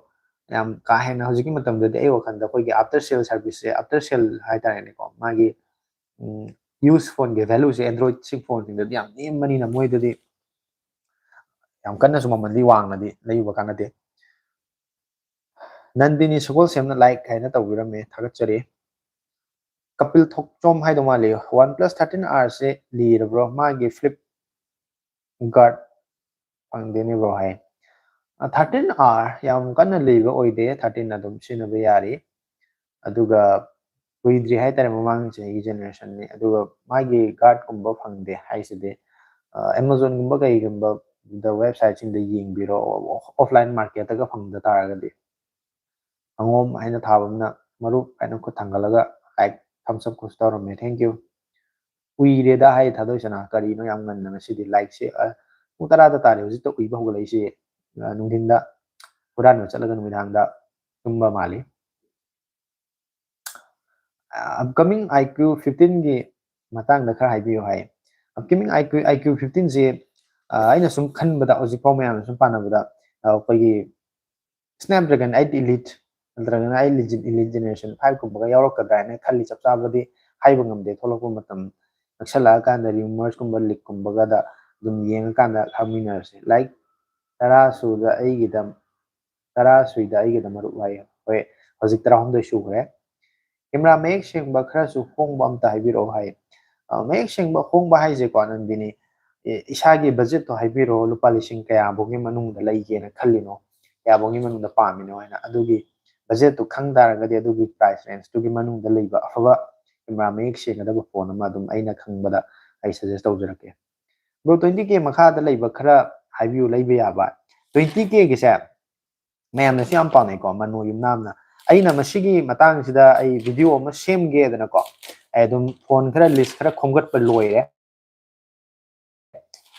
ꯌꯥꯝ ꯀꯥ ꯍꯦꯟꯅ ꯍꯧꯖꯤꯛꯀꯤ ꯃꯇꯝꯗꯗꯤ ꯑꯩ ꯋꯥꯈꯜꯗ ꯑꯩꯈꯣꯏꯒꯤ after sale serviceꯁꯦ, after sale ꯍꯥꯏꯇꯥꯔꯦꯅꯦꯀꯣ, ꯃꯥꯒꯤ, ꯎꯝ, use phoneꯒꯤ valueꯁꯦ Android phoneꯁꯤꯡꯗꯗꯤ ꯌꯥꯝ ꯅꯦꯝꯕꯅꯤꯅ ꯃꯣꯏꯗꯗꯤ ꯌꯥꯝ ꯀꯟꯅꯁꯨ ꯃꯃꯜꯗꯤ ꯋꯥꯡꯅꯗꯤ ꯂꯩꯕ ꯀꯥꯟꯅꯗꯦ꯫ ꯅꯟꯗꯤꯅꯤ ꯁꯒꯣꯜꯁꯦꯝꯅ like ꯍꯥꯏꯅ ꯇꯧꯕꯤꯔꯝꯃꯦ, ꯊꯥꯒꯠꯆꯔꯤ꯫ ꯀꯄꯤꯜ ꯊꯣꯛꯆꯣꯝ ꯍꯥꯏꯗꯧ ꯃꯥꯜꯂꯤ, OnePlus thirteen Rꯁꯦ ꯂꯤꯔꯕ꯭ꯔꯣ? ꯃꯥꯒꯤ flip guard ꯐꯪꯗꯦꯅꯦ ꯕ꯭ꯔꯣ ꯍꯥꯏ꯫ ꯑ, thirteen R ꯌꯥꯝ ꯀꯟꯅ ꯂꯤꯕ ꯑꯣꯏꯗꯦ, thirteen ꯑꯗꯨꯝ ꯁꯤꯖꯤꯟꯅꯕ ꯌꯥꯔꯤ꯫ ꯑꯗꯨꯒ ꯀꯨꯏꯗ꯭ꯔꯤ ꯍꯥꯏꯇꯥꯔꯦ, ꯃꯃꯥꯡ ꯆꯍꯤꯒꯤ generationꯅꯤ꯫ ꯑꯗꯨꯒ ꯃꯥꯒꯤ guardꯀꯨꯝꯕ ꯐꯪꯗꯦ ꯍꯥꯏꯁꯤꯗꯤ, ꯑ, Amazonꯒꯨꯝꯕ ꯀꯩꯒꯨꯝꯕꯗ websiteꯁꯤꯡꯗ ꯌꯦꯡꯕꯤꯔꯣ, offline marketꯇꯒ ꯐꯪꯗ ꯇꯥꯔꯒꯗꯤ꯫ ꯑꯉꯣꯝ ꯍꯥꯏꯅ ꯊꯥꯕ ꯑꯃꯅ ꯃꯔꯨꯞ ꯍꯥꯏꯅ ꯈꯨꯠ ꯊꯥꯡꯒꯠꯂꯒ like, thumbs up ꯀꯨꯁ ꯇꯧꯔꯝꯃꯦ, thank you꯫ ꯎꯏꯔꯦꯗ ꯍꯥꯏ ꯊꯥꯗꯣꯏꯁꯅꯥ, ꯀꯔꯤꯅꯣ ꯌꯥꯝ ꯉꯟꯅ ꯉꯁꯤꯗꯤ? Likeꯁꯦ, ꯑ, ꯄꯨꯡ ꯇꯔꯥꯗ ꯇꯥꯔꯦ ꯍꯧꯖꯤꯛꯇ ꯎꯏꯕ ꯍꯧꯒꯠꯂꯛꯏꯁꯦ꯫ ꯑ, ꯅꯨꯡꯊꯤꯟꯗ ꯍꯨꯔꯥꯟꯕ ꯆꯠꯂꯒ ꯅꯨꯃꯤꯗꯥꯡꯗ ꯇꯨꯝꯕ ꯃꯥꯜꯂꯤ꯫ ꯑ, upcoming IQ fifteenꯒꯤ ꯃꯇꯥꯡꯗ ꯈꯔ ꯍꯥꯏꯕꯤꯌꯨ ꯍꯥꯏ꯫ Upcoming IQ, IQ fifteenꯁꯦ, ꯑ, ꯑꯩꯅ ꯁꯨꯝ ꯈꯟꯕꯗ, ꯍꯧꯖꯤꯛꯐꯥꯎ ꯃꯌꯥꯝꯅ ꯁꯨꯝ ꯄꯥꯅꯕꯗ, ꯑ, ꯑꯩꯈꯣꯏꯒꯤ Snapdragon eight Elite ꯅꯠꯇ꯭ꯔꯒꯅ eight Elite, Elite Generation five ꯀꯨꯝꯕꯒ ꯌꯥꯎꯔꯛꯀꯗ꯭ꯔꯥ ꯍꯥꯏꯅ ꯈꯜꯂꯤ꯫ ꯆꯞ ꯆꯥꯕꯗꯤ ꯍꯥꯏꯕ ꯉꯝꯗꯦ, ꯊꯣꯛꯂꯛꯄ ꯃꯇꯝ ꯅꯛꯁꯜꯂꯛꯑꯀꯥꯟꯗ, rumorsꯀꯨꯝꯕ, leakꯀꯨꯝꯕꯒꯗ ꯑꯗꯨꯝ ꯌꯦꯡꯉꯀꯥꯟꯗ ꯈꯪꯃꯤꯟꯅꯔꯁꯦ꯫ Like ꯇꯔꯥ ꯁꯨꯗ ꯑꯩꯒꯤꯗ, ꯇꯔꯥ ꯁꯨꯏꯗ ꯑꯩꯒꯤꯗ ꯃꯔꯨꯞ ꯍꯥꯏꯌꯦ꯫ ꯍꯣꯏ, ꯍꯧꯖꯤꯛ ꯇꯔꯥꯍꯨꯝꯗꯣꯏ ꯁꯨꯈ꯭ꯔꯦ꯫ Camera ꯃꯌꯦꯛ ꯁꯦꯡꯕ ꯈꯔꯁꯨ ꯍꯣꯡꯕ ꯑꯝꯇ ꯍꯥꯏꯕꯤꯔꯛꯑꯣ ꯍꯥꯏ꯫ ꯑ, ꯃꯌꯦꯛ ꯁꯦꯡꯕ ꯍꯣꯡꯕ ꯍꯥꯏꯁꯦꯀꯣ, ꯅꯟꯗꯤꯅꯤ, ꯏ-, ꯏꯁꯥꯒꯤ budgetꯇꯣ ꯍꯥꯏꯕꯤꯔꯛꯑꯣ, ꯂꯨꯄꯥ ꯂꯤꯁꯤꯡ ꯀꯌꯥꯐꯧꯒꯤ ꯃꯅꯨꯡꯗ ꯂꯩꯒꯦꯅ ꯈꯜꯂꯤꯅꯣ, ꯀꯌꯥꯐꯧꯒꯤ ꯃꯅꯨꯡꯗ ꯄꯥꯝꯃꯤꯅꯣ ꯍꯥꯏꯅ꯫ ꯑꯗꯨꯒꯤ ꯕꯖꯦꯠꯇꯨ ꯈꯪ ꯇꯥꯔꯒꯗꯤ ꯑꯗꯨꯒꯤ ꯄ꯭ꯔꯥꯏꯁ ꯔꯦꯟꯖꯇꯨꯒꯤ ꯃꯅꯨꯡꯗ ꯂꯩꯕ ꯑꯐꯕ ꯀꯦꯃꯦꯔꯥ ꯃꯌꯦꯛ ꯁꯦꯡꯒꯗꯕ ꯐꯣꯟ ꯑꯃ ꯑꯗꯨꯝ ꯑꯩꯅ ꯈꯪꯕꯗ ꯑꯩ ꯁꯖꯦꯁ ꯇꯧꯖꯔꯛꯀꯦ꯫ ꯕ꯭ꯔꯣ, ꯇ꯭ꯋꯦꯟꯇꯤ ꯀꯦ ꯃꯈꯥꯗ ꯂꯩꯕ ꯈꯔ ꯍꯥꯏꯕꯤꯌꯨ, ꯂꯩꯕ ꯌꯥꯕ꯫ ꯇ꯭ꯋꯦꯟꯇꯤ ꯀꯦꯒꯤꯁꯦ ꯃꯌꯥꯝꯅꯁꯨ ꯌꯥꯝ ꯄꯥꯝꯅꯩꯀꯣ, ꯃꯅꯣ ꯌꯨꯝꯅꯥꯝꯅ꯫ ꯑꯩꯅ ꯃꯁꯤꯒꯤ ꯃꯇꯥꯡꯁꯤꯗ ꯑꯩ ꯚꯤꯗꯤꯑꯣ ꯑꯃ ꯁꯦꯝꯒꯦꯗꯅꯀꯣ, ꯑꯩ ꯑꯗꯨꯝ ꯐꯣꯟ ꯈꯔ ꯂꯤꯁ ꯈꯔ ꯈꯣꯝꯒꯠꯄ ꯂꯣꯏꯔꯦ꯫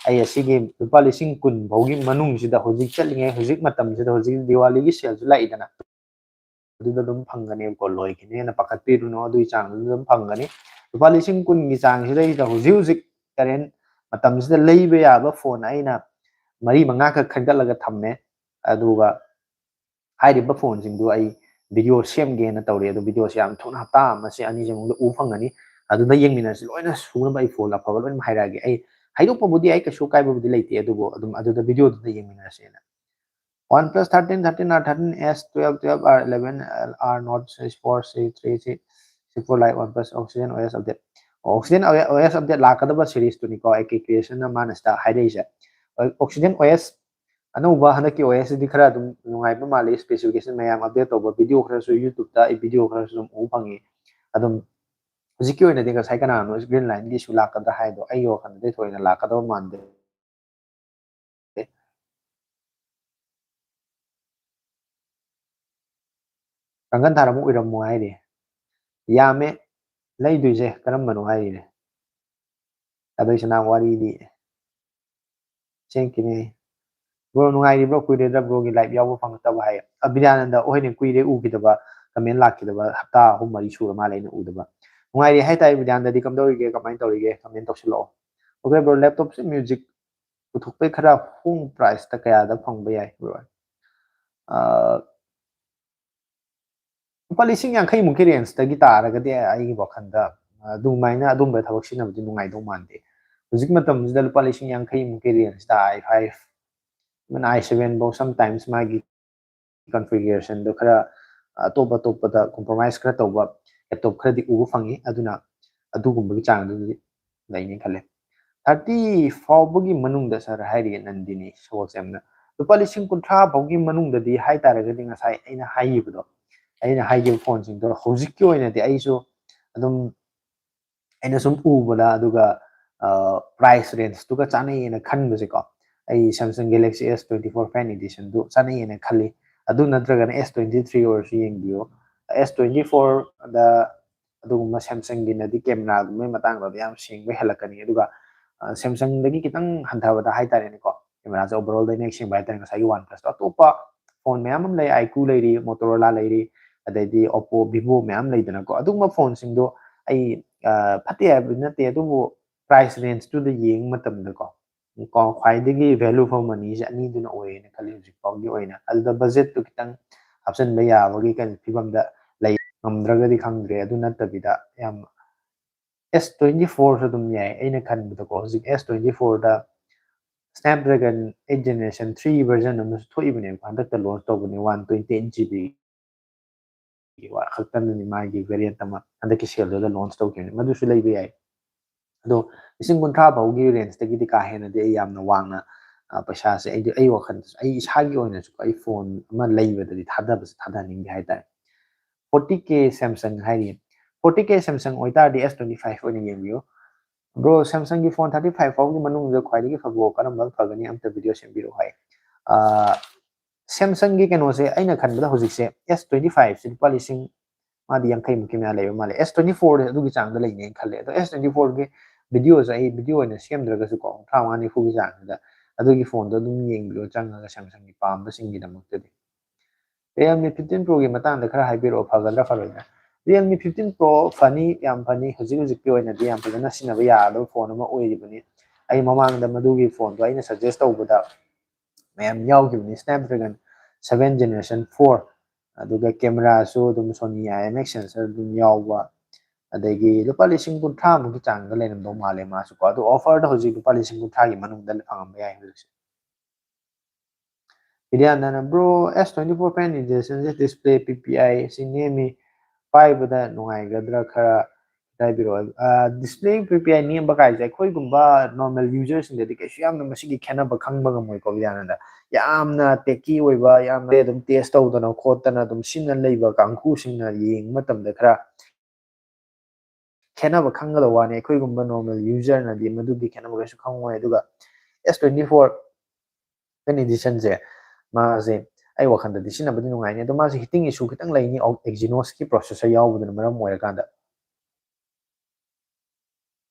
ꯑꯩ ꯑꯁꯤꯒꯤ ꯂꯨꯄꯥ ꯂꯤꯁꯤꯡ ꯀꯨꯟ ꯐꯥꯎꯒꯤ ꯃꯅꯨꯡꯁꯤꯗ ꯍꯧꯖꯤꯛ ꯆꯠꯂꯤꯉꯩ, ꯍꯧꯖꯤꯛ ꯃꯇꯝꯁꯤꯗ, ꯍꯧꯖꯤꯛ ꯗꯤꯋꯥꯂꯤꯒꯤ ꯁꯦꯜꯁꯨ ꯂꯥꯛꯏꯗꯅ, ꯑꯗꯨꯗ ꯑꯗꯨꯝ ꯐꯪꯒꯅꯦꯕꯀꯣ꯫ ꯂꯣꯏꯈꯤꯅꯦꯅ ꯄꯥꯈꯠꯄꯤꯔꯨꯅꯨ, ꯑꯗꯨꯒꯤ ꯆꯥꯡꯗꯨꯗ ꯑꯗꯨꯝ ꯐꯪꯒꯅꯤ꯫ ꯂꯨꯄꯥ ꯂꯤꯁꯤꯡ ꯀꯨꯟꯒꯤ ꯆꯥꯡꯁꯤꯗꯩꯗ ꯍꯧꯖꯤꯛ ꯍꯧꯖꯤꯛ ꯀꯔꯦꯟ ꯃꯇꯝꯁꯤꯗ ꯂꯩꯕ ꯌꯥꯕ ꯐꯣꯟ ꯑꯩꯅ ꯃꯔꯤ ꯃꯉꯥꯈꯛ ꯈꯟꯒꯠꯂꯒ ꯊꯝꯃꯦ꯫ ꯑꯗꯨꯒ ꯍꯥꯏꯔꯤꯕ ꯐꯣꯟꯁꯤꯡꯗꯨ ꯑꯩ ꯚꯤꯗꯤꯑꯣ ꯁꯦꯝꯒꯦꯅ ꯇꯧꯔꯤ꯫ ꯑꯗꯨ ꯚꯤꯗꯤꯑꯣꯁꯦ ꯌꯥꯝ ꯊꯨꯅ, ꯍꯞꯇꯥ ꯑꯃꯁꯦ ꯑꯅꯤꯁꯦ ꯃꯅꯨꯡꯗ ꯎꯕ ꯐꯪꯒꯅꯤ꯫ ꯑꯗꯨꯗ ꯌꯦꯡꯃꯤꯟꯅꯔꯁꯤ, ꯂꯣꯏꯅ ꯁꯨꯅꯕ ꯑꯩ ꯐꯣꯟ ꯑꯐꯕ ꯂꯣꯏꯅ ꯍꯥꯏꯔꯛꯑꯒꯦ꯫ ꯑꯩ ꯍꯥꯏꯗꯣꯛꯄꯕꯨꯗꯤ ꯑꯩ ꯀꯩꯁꯨ ꯀꯥꯏꯕꯕꯨꯗꯤ ꯂꯩꯇꯦ, ꯑꯗꯨꯕꯨ ꯑꯗꯨꯝ ꯑꯗꯨꯗ ꯚꯤꯗꯤꯑꯣꯗꯨꯗ ꯌꯦꯡꯃꯤꯟꯅꯔꯁꯦꯅ꯫ OnePlus thirteen, thirteen R, thirteen S, twelve, twelve R, eleven R, Note six, four, six, three, six, six four Lite, OnePlus Oxygen OS update꯫ Oxygen OS update ꯂꯥꯛꯀꯗꯕ ꯁꯤꯔꯤꯁꯇꯨꯅꯤꯀꯣ ꯑꯦ ꯀꯦ ꯀ꯭ꯔꯤꯌꯦꯁꯟꯅ ꯃꯥꯅ ꯁꯤꯗ ꯍꯥꯏꯔꯛꯏꯁꯦ꯫ Oxygen OS ꯑꯅꯧꯕ ꯍꯟꯗꯛꯀꯤ OS ꯁꯤꯗꯤ ꯈꯔ ꯑꯗꯨꯝ ꯅꯨꯡꯉꯥꯏꯕ ꯃꯥꯜꯂꯤ꯫ ꯏꯁꯄꯦꯁꯤꯐꯤꯀꯦꯁꯟ ꯃꯌꯥꯝ ꯑꯞꯗꯦꯠ ꯇꯧꯕ, ꯚꯤꯗꯤꯑꯣ ꯈꯔꯁꯨ YouTube-ꯇ ꯑꯩ ꯚꯤꯗꯤꯑꯣ ꯈꯔꯁꯨ ꯑꯗꯨꯝ ꯎꯕ ꯐꯪꯉꯤ꯫ ꯑꯗꯨꯝ ꯍꯧꯖꯤꯛꯀꯤ ꯑꯣꯏꯅꯗꯤ ꯉꯁꯥꯏ ꯀꯅꯥꯅꯣ ꯒ꯭ꯔꯤꯟ ꯂꯥꯏꯟꯒꯤ ꯏꯁꯨ ꯂꯥꯛꯀꯗ꯭ꯔꯥ ꯍꯥꯏꯗꯣ ꯑꯩꯒꯤ ꯋꯥꯈꯜꯗꯗꯤ ꯊꯣꯏꯅ ꯂꯥꯛꯀꯗꯕ ꯃꯥꯟꯗꯦ꯫ ꯀꯥꯡꯒꯟ ꯊꯥꯔꯝ ꯑꯣꯏꯔꯝꯃꯣ ꯍꯥꯏꯔꯤ꯫ ꯌꯥꯝꯃꯦ ꯂꯩꯗꯣꯏꯁꯦ, ꯀꯔꯝꯕꯅꯣ ꯍꯥꯏꯔꯤꯅꯦ꯫ ꯑꯗꯨꯏꯁꯨ ꯅꯍꯥꯟ ꯋꯥꯔꯤꯗꯤ ꯁꯦꯡꯀꯤꯅꯦ꯫ ꯕ꯭ꯔꯣ ꯅꯨꯡꯉꯥꯏꯔꯤꯕ꯭ꯔꯣ? ꯀꯨꯏꯔꯦꯗ ꯕ꯭ꯔꯣꯒꯤ ꯂꯥꯏꯚ ꯌꯥꯎꯕ ꯐꯪꯉꯛꯇꯕ ꯍꯥꯏ꯫ ꯑ, ꯕꯤꯗ꯭ꯌꯥꯅꯟꯗ, ꯍꯣꯏꯅꯦ, ꯀꯨꯏꯔꯦ ꯎꯈꯤꯗꯕ, ꯀꯃꯦꯟ ꯂꯥꯛꯈꯤꯗꯕ ꯍꯞꯇꯥ ꯑꯍꯨꯝ ꯃꯔꯤ ꯁꯨꯔ ꯃꯥꯜꯂꯦ ꯑꯩꯅ ꯎꯗꯕ꯫ ꯅꯨꯡꯉꯥꯏꯔꯤ ꯍꯥꯏꯇꯥꯔꯦ ꯕꯤꯗ꯭ꯌꯥꯅꯟꯗꯗꯤ, ꯀꯝꯗꯧꯔꯤꯒꯦ, ꯀꯃꯥꯏꯅ ꯇꯧꯔꯤꯒꯦ, ꯀꯃꯦꯟ ꯇꯧꯁꯤꯜꯂꯛꯑꯣ꯫ ꯑꯣꯀꯦ ꯕ꯭ꯔꯣ, ꯂꯦꯞꯇꯣꯞꯁꯦ ꯃ꯭ꯌꯨꯖꯤꯛ ꯄꯨꯊꯣꯛꯄꯩ ꯈꯔ ꯍꯣꯡ ꯄ꯭ꯔꯥꯏꯁꯇ ꯀꯌꯥꯗ ꯐꯪꯕ ꯌꯥꯏ ꯕ꯭ꯔꯣ? ꯑ, ꯂꯨꯄꯥ ꯂꯤꯁꯤꯡ ꯌꯥꯡꯈꯩ ꯃꯨꯛꯀꯤ ꯔꯦꯟꯖꯇꯒꯤ ꯇꯥꯔꯒꯗꯤ ꯑꯩꯒꯤ ꯋꯥꯈꯜꯗ ꯑꯗꯨꯃꯥꯏꯅ ꯑꯗꯨꯝꯕ ꯊꯕꯛ ꯁꯤꯖꯤꯟꯅꯕꯗꯤ ꯅꯨꯡꯉꯥꯏꯗꯧ ꯃꯥꯟꯗꯦ꯫ ꯍꯧꯖꯤꯛ ꯃꯇꯝꯁꯤꯗ ꯂꯨꯄꯥ ꯂꯤꯁꯤꯡ ꯌꯥꯡꯈꯩ ꯃꯨꯛꯀꯤ ꯔꯦꯟꯖꯇ i five, even i seven ꯐꯥꯎ sometimes ꯃꯥꯒꯤ ꯀꯟꯐꯤꯒꯔꯦꯁꯟꯗꯣ ꯈꯔ ꯑꯇꯣꯞ ꯑꯇꯣꯞꯄꯗ ꯀꯣꯝꯄ꯭ꯔꯣꯃꯥꯏꯁ ꯈꯔ ꯇꯧꯕ ꯂꯦꯞꯇꯣꯞ ꯈꯔꯗꯤ ꯎꯕ ꯐꯪꯉꯤ꯫ ꯑꯗꯨꯅ ꯑꯗꯨꯒꯨꯝꯕꯒꯤ ꯆꯥꯡꯗꯨꯗꯤ ꯂꯩꯅꯤ ꯈꯜꯂꯦ꯫ ꯊꯥꯔꯇꯤ ꯐꯥꯎꯕꯒꯤ ꯃꯅꯨꯡꯗ ꯁꯥꯔ ꯍꯥꯏꯔꯤꯌꯦ ꯅꯟꯗꯤꯅꯤ ꯁꯒꯣꯜꯁꯦꯝꯅ꯫ ꯂꯨꯄꯥ ꯂꯤꯁꯤꯡ ꯀꯨꯟꯊ꯭ꯔꯥ ꯐꯥꯎꯒꯤ ꯃꯅꯨꯡꯗꯗꯤ ꯍꯥꯏꯇꯥꯔꯒꯗꯤ ꯉꯁꯥꯏ ꯑꯩꯅ ꯍꯥꯏꯈꯤꯕꯗꯣ, ꯑꯩꯅ ꯍꯥꯏꯈꯤꯕ ꯐꯣꯟꯁꯤꯡꯗꯣ ꯍꯧꯖꯤꯛꯀꯤ ꯑꯣꯏꯅꯗꯤ ꯑꯩꯁꯨ ꯑꯗꯨꯝ ꯑꯩꯅ ꯁꯨꯝ ꯎꯕꯗ, ꯑꯗꯨꯒ ꯄ꯭ꯔꯥꯏꯁ ꯔꯦꯟꯖꯇꯨꯒ ꯆꯥꯟꯅꯩꯌꯦꯅ ꯈꯟꯕꯁꯦꯀꯣ, ꯑꯩ Samsung Galaxy S twenty four Fan Editionꯗꯨ ꯆꯥꯟꯅꯩꯌꯦꯅ ꯈꯜꯂꯤ꯫ ꯑꯗꯨ ꯅꯠꯇ꯭ꯔꯒꯅ S twenty three ꯑꯣꯏꯔꯁꯨ ꯌꯦꯡꯕꯤꯌꯨ꯫ S twenty fourꯗ ꯑꯗꯨꯒꯨꯝꯕ Samsungꯒꯤꯅꯗꯤ ꯀꯦꯃꯦꯔꯥꯒꯨꯝꯕꯒꯤ ꯃꯇꯥꯡꯗꯗꯤ ꯌꯥꯝ ꯁꯦꯡꯕ ꯍꯦꯜꯂꯛꯀꯅꯤ꯫ ꯑꯗꯨꯒ Samsungꯗꯒꯤ ꯈꯤꯇꯪ ꯍꯟꯊꯕꯗ ꯍꯥꯏꯇꯥꯔꯦꯅꯦꯀꯣ, ꯀꯦꯃꯦꯔꯥꯁꯦ overallꯗ ꯑꯩꯅ ꯍꯦꯛ ꯁꯦꯡꯕ ꯍꯥꯏꯇꯥꯔꯦ, ꯉꯁꯥꯏꯒꯤ OnePlusꯇꯣ꯫ ꯑꯇꯣꯞꯄ ꯐꯣꯟ ꯃꯌꯥꯝ ꯑꯃ ꯂꯩ, iQOO ꯂꯩꯔꯤ, Motorola ꯂꯩꯔꯤ, ꯑꯗꯩꯗꯤ Oppo, Vivo ꯃꯌꯥꯝ ꯂꯩꯗꯅꯀꯣ꯫ ꯑꯗꯨꯒꯨꯝꯕ ꯐꯣꯟꯁꯤꯡꯗꯣ ꯑꯩ ꯐꯠꯇꯦ ꯍꯥꯏꯕꯗꯤ ꯅꯠꯇꯦ, ꯑꯗꯨꯕꯨ ꯄ꯭ꯔꯥꯏꯁ ꯔꯦꯟꯖꯇꯨꯗ ꯌꯦꯡꯕ ꯃꯇꯝꯗꯀꯣ, ꯀꯣ ꯈ꯭ꯋꯥꯏꯗꯒꯤ value for moneyꯁꯦ ꯑꯅꯤꯗꯨꯅ ꯑꯣꯏꯌꯦꯅ ꯈꯜꯂꯤ ꯍꯧꯖꯤꯛ ꯐꯥꯎꯒꯤ ꯑꯣꯏꯅ꯫ ꯑꯗꯨꯗ ꯕꯖꯦꯠꯇꯨ ꯈꯤꯇꯪ ꯍꯥꯞꯆꯤꯟꯕ ꯌꯥꯕꯒꯤ ꯀꯩꯅꯣ ꯐꯤꯕꯝꯗ ꯂꯩ, ꯉꯝꯗ꯭ꯔꯒꯗꯤ ꯈꯪꯗ꯭ꯔꯦ꯫ ꯑꯗꯨ ꯅꯠꯇꯕꯤꯗ ꯌꯥꯝ S twenty fourꯁꯨ ꯑꯗꯨꯝ ꯌꯥꯏ꯫ ꯑꯩꯅ ꯈꯟꯕꯗꯀꯣ, ꯍꯧꯖꯤꯛ S twenty fourꯗ Snapdragon eight Generation three version ꯑꯃꯁꯨ ꯊꯣꯛꯏꯕꯅꯦꯕ, ꯍꯟꯗꯛꯇ launch ꯇꯧꯕꯅꯦ, one twenty eight GB ꯈꯛꯇꯅꯤ ꯃꯥꯒꯤ variant ꯑꯃ ꯍꯟꯗꯛꯀꯤ saleꯗꯨꯗ launch ꯇꯧꯈꯤꯕꯅꯤ, ꯃꯗꯨꯁꯨ ꯂꯩꯕ ꯌꯥꯏ꯫ ꯑꯗꯣ ꯂꯤꯁꯤꯡ ꯀꯨꯟꯊ꯭ꯔꯥ ꯐꯥꯎꯒꯤ rangeꯇꯒꯤꯗꯤ ꯀꯥ ꯍꯦꯟꯅꯗꯤ ꯑꯩ ꯌꯥꯝꯅ ꯋꯥꯡꯅ, ꯑ, ꯄꯩꯁꯥꯁꯦ ꯑꯩꯗꯤ, ꯑꯩ ꯋꯥꯈꯜꯗꯁꯨ, ꯑꯩ ꯏꯁꯥꯒꯤ ꯑꯣꯏꯅꯁꯨ ꯑꯩ ꯐꯣꯟ ꯑꯃ ꯂꯩꯕꯗꯗꯤ ꯊꯥꯗꯕꯁꯦ ꯊꯥꯗꯍꯟꯅꯤꯡꯗꯦ ꯍꯥꯏꯇꯥꯔꯦ꯫ Forty K Samsung ꯍꯥꯏꯔꯤ꯫ Forty K Samsung ꯑꯣꯏꯇꯥꯔꯗꯤ S twenty five ꯑꯣꯏꯅ ꯌꯦꯡꯕꯤꯌꯨ꯫ Bro, Samsungꯒꯤ ꯐꯣꯟ thirty five ꯐꯥꯎꯒꯤ ꯃꯅꯨꯡꯗ ꯈ꯭ꯋꯥꯏꯗꯒꯤ ꯐꯕ ꯀꯔꯝꯕ ꯐꯒꯅꯤ? ꯑꯝꯇ video ꯁꯦꯝꯕꯤꯔꯛꯑꯣ ꯍꯥꯏ꯫ ꯑ, Samsungꯒꯤ ꯀꯩꯅꯣꯁꯦ ꯑꯩꯅ ꯈꯟꯕꯗ ꯍꯧꯖꯤꯛꯁꯦ S twenty fiveꯁꯦ ꯂꯨꯄꯥ ꯂꯤꯁꯤꯡ, ꯃꯥꯗꯤ ꯌꯥꯡꯈꯩ ꯃꯨꯛꯀꯤ ꯃꯌꯥ ꯂꯩꯕ ꯃꯥꯜꯂꯦ꯫ S twenty fourꯗꯤ ꯑꯗꯨꯒꯤ ꯆꯥꯡꯗ ꯂꯩꯅꯦꯅ ꯈꯜꯂꯦ꯫ ꯑꯗꯣ S twenty fourꯒꯤ videoꯁꯦ ꯑꯩ video ꯑꯣꯏꯅ ꯁꯦꯝꯗ꯭ꯔꯒꯁꯨꯀꯣ, ꯇꯔꯥꯃꯉꯥ ꯅꯤꯐꯨꯒꯤ ꯆꯥꯡꯁꯤꯗ ꯑꯗꯨꯒꯤ ꯐꯣꯟꯗꯣ ꯑꯗꯨꯝ ꯌꯦꯡꯕꯤꯌꯣ ꯆꯪꯉꯒ, Samsungꯒꯤ ꯄꯥꯝꯕꯁꯤꯡꯒꯤꯗꯃꯛꯇꯗꯤ꯫ Realme fifteen Proꯒꯤ ꯃꯇꯥꯡꯗ ꯈꯔ ꯍꯥꯏꯕꯤꯔꯛꯑꯣ, ꯐꯒꯗ꯭ꯔꯥ ꯐꯔꯣꯏꯗ꯭ꯔꯥ? Realme fifteen Pro ꯐꯅꯤ, ꯌꯥꯝ ꯐꯅꯤ꯫ ꯍꯧꯖꯤꯛ ꯍꯧꯖꯤꯛꯀꯤ ꯑꯣꯏꯅꯗꯤ ꯌꯥꯝ ꯐꯖꯅ ꯁꯤꯖꯤꯟꯅꯕ ꯌꯥꯒꯗꯕ ꯐꯣꯟ ꯑꯃ ꯑꯣꯏꯔꯤꯕꯅꯤ꯫ ꯑꯩ ꯃꯃꯥꯡꯗ ꯃꯗꯨꯒꯤ ꯐꯣꯟꯗꯣ ꯑꯩꯅ suggest ꯇꯧꯕꯗ ꯃꯌꯥꯝ ꯌꯥꯎꯈꯤꯕꯅꯤ, Snapdragon seven Generation four, ꯑꯗꯨꯒ ꯀꯦꯃꯦꯔꯥꯁꯨ ꯑꯗꯨꯝ Sony IMX sensor ꯑꯗꯨꯝ ꯌꯥꯎꯕ, ꯑꯗꯒꯤ ꯂꯨꯄꯥ ꯂꯤꯁꯤꯡ ꯀꯨꯟꯊ꯭ꯔꯥ ꯃꯨꯛꯀꯤ ꯆꯥꯡꯗ ꯂꯩꯔꯝꯗꯧ ꯃꯥꯜꯂꯦ ꯃꯥꯁꯨꯀꯣ꯫ ꯑꯗꯣ offerꯗ ꯍꯧꯖꯤꯛ ꯂꯨꯄꯥ ꯂꯤꯁꯤꯡ ꯀꯨꯟꯊ꯭ꯔꯥꯒꯤ ꯃꯅꯨꯡꯗ ꯐꯪꯉꯝꯕ ꯌꯥꯏ ꯍꯧꯖꯤꯛꯁꯦ꯫ ꯕꯤꯗ꯭ꯌꯥꯅꯟꯗꯅ, "Bro, S twenty four Fan Editionꯁꯦ display ꯄꯤꯛꯄ ꯌꯥꯏ, ꯁꯤ ꯅꯦꯝꯃꯤ, ꯄꯥꯏꯕꯗ ꯅꯨꯡꯉꯥꯏꯒꯗ꯭ꯔꯥ ꯈꯔ?" ꯍꯥꯏꯕꯤꯔꯛꯑꯣ꯫ ꯗꯤꯁꯄ꯭ꯂꯦ ꯄꯤ ꯄꯤ ꯑꯥꯏ ꯅꯦꯝꯕ ꯀꯥꯏꯁꯦ ꯑꯩꯈꯣꯏꯒꯨꯝꯕ ꯅꯣꯔꯃꯦꯜ ꯌꯨꯖꯔꯁꯤꯡꯗꯗꯤ ꯀꯩꯁꯨ ꯌꯥꯝꯅ ꯃꯁꯤꯒꯤ ꯈꯦꯠꯅꯕ ꯈꯪꯕ ꯉꯝꯃꯣꯏꯀꯣ ꯕꯤꯗ꯭ꯌꯥꯅꯟꯗ꯫ ꯌꯥꯝꯅ ꯇꯦꯛꯀꯤ ꯑꯣꯏꯕ, ꯌꯥꯝꯅ ꯑꯗꯨꯝ ꯇꯦꯁ ꯇꯧꯗꯅ ꯈꯣꯠꯇꯅ ꯑꯗꯨꯝ ꯁꯤꯖꯤꯟꯅ ꯂꯩꯕ ꯀꯥꯡꯕꯨꯁꯤꯡꯅ ꯌꯦꯡꯕ ꯃꯇꯝꯗ ꯈꯔ ꯈꯦꯠꯅꯕ ꯈꯪꯒꯗꯕ ꯋꯥꯅꯤ꯫ ꯑꯩꯈꯣꯏꯒꯨꯝꯕ ꯅꯣꯔꯃꯦꯜ ꯌꯨꯖꯔꯅꯗꯤ ꯃꯗꯨꯒꯤ ꯈꯦꯠꯅꯕ ꯀꯩꯁꯨ ꯈꯪꯉꯣꯏ꯫ ꯑꯗꯨꯒ ꯑꯦꯁ ꯇ꯭ꯋꯦꯟꯇꯤ ꯐꯣꯔ ꯁꯦꯀꯦꯟ ꯏꯗꯤꯁꯟꯁꯦ, ꯃꯥꯁꯦ ꯑꯩ ꯋꯥꯈꯜꯗꯗꯤ ꯁꯤꯖꯤꯟꯅꯕꯗꯤ ꯅꯨꯡꯉꯥꯏꯅꯤ, ꯑꯗꯣ ꯃꯥꯁꯦ ꯍꯤꯇꯤꯡ ꯏꯁꯨ ꯈꯤꯇꯪ ꯂꯩꯅꯤ, ꯑꯦꯛꯖꯤꯅꯣꯁꯀꯤ ꯄ꯭ꯔꯣꯁꯦꯁꯔ ꯌꯥꯎꯕꯗꯨꯅ ꯃꯔꯝ ꯑꯣꯏꯔꯀꯥꯟꯗ꯫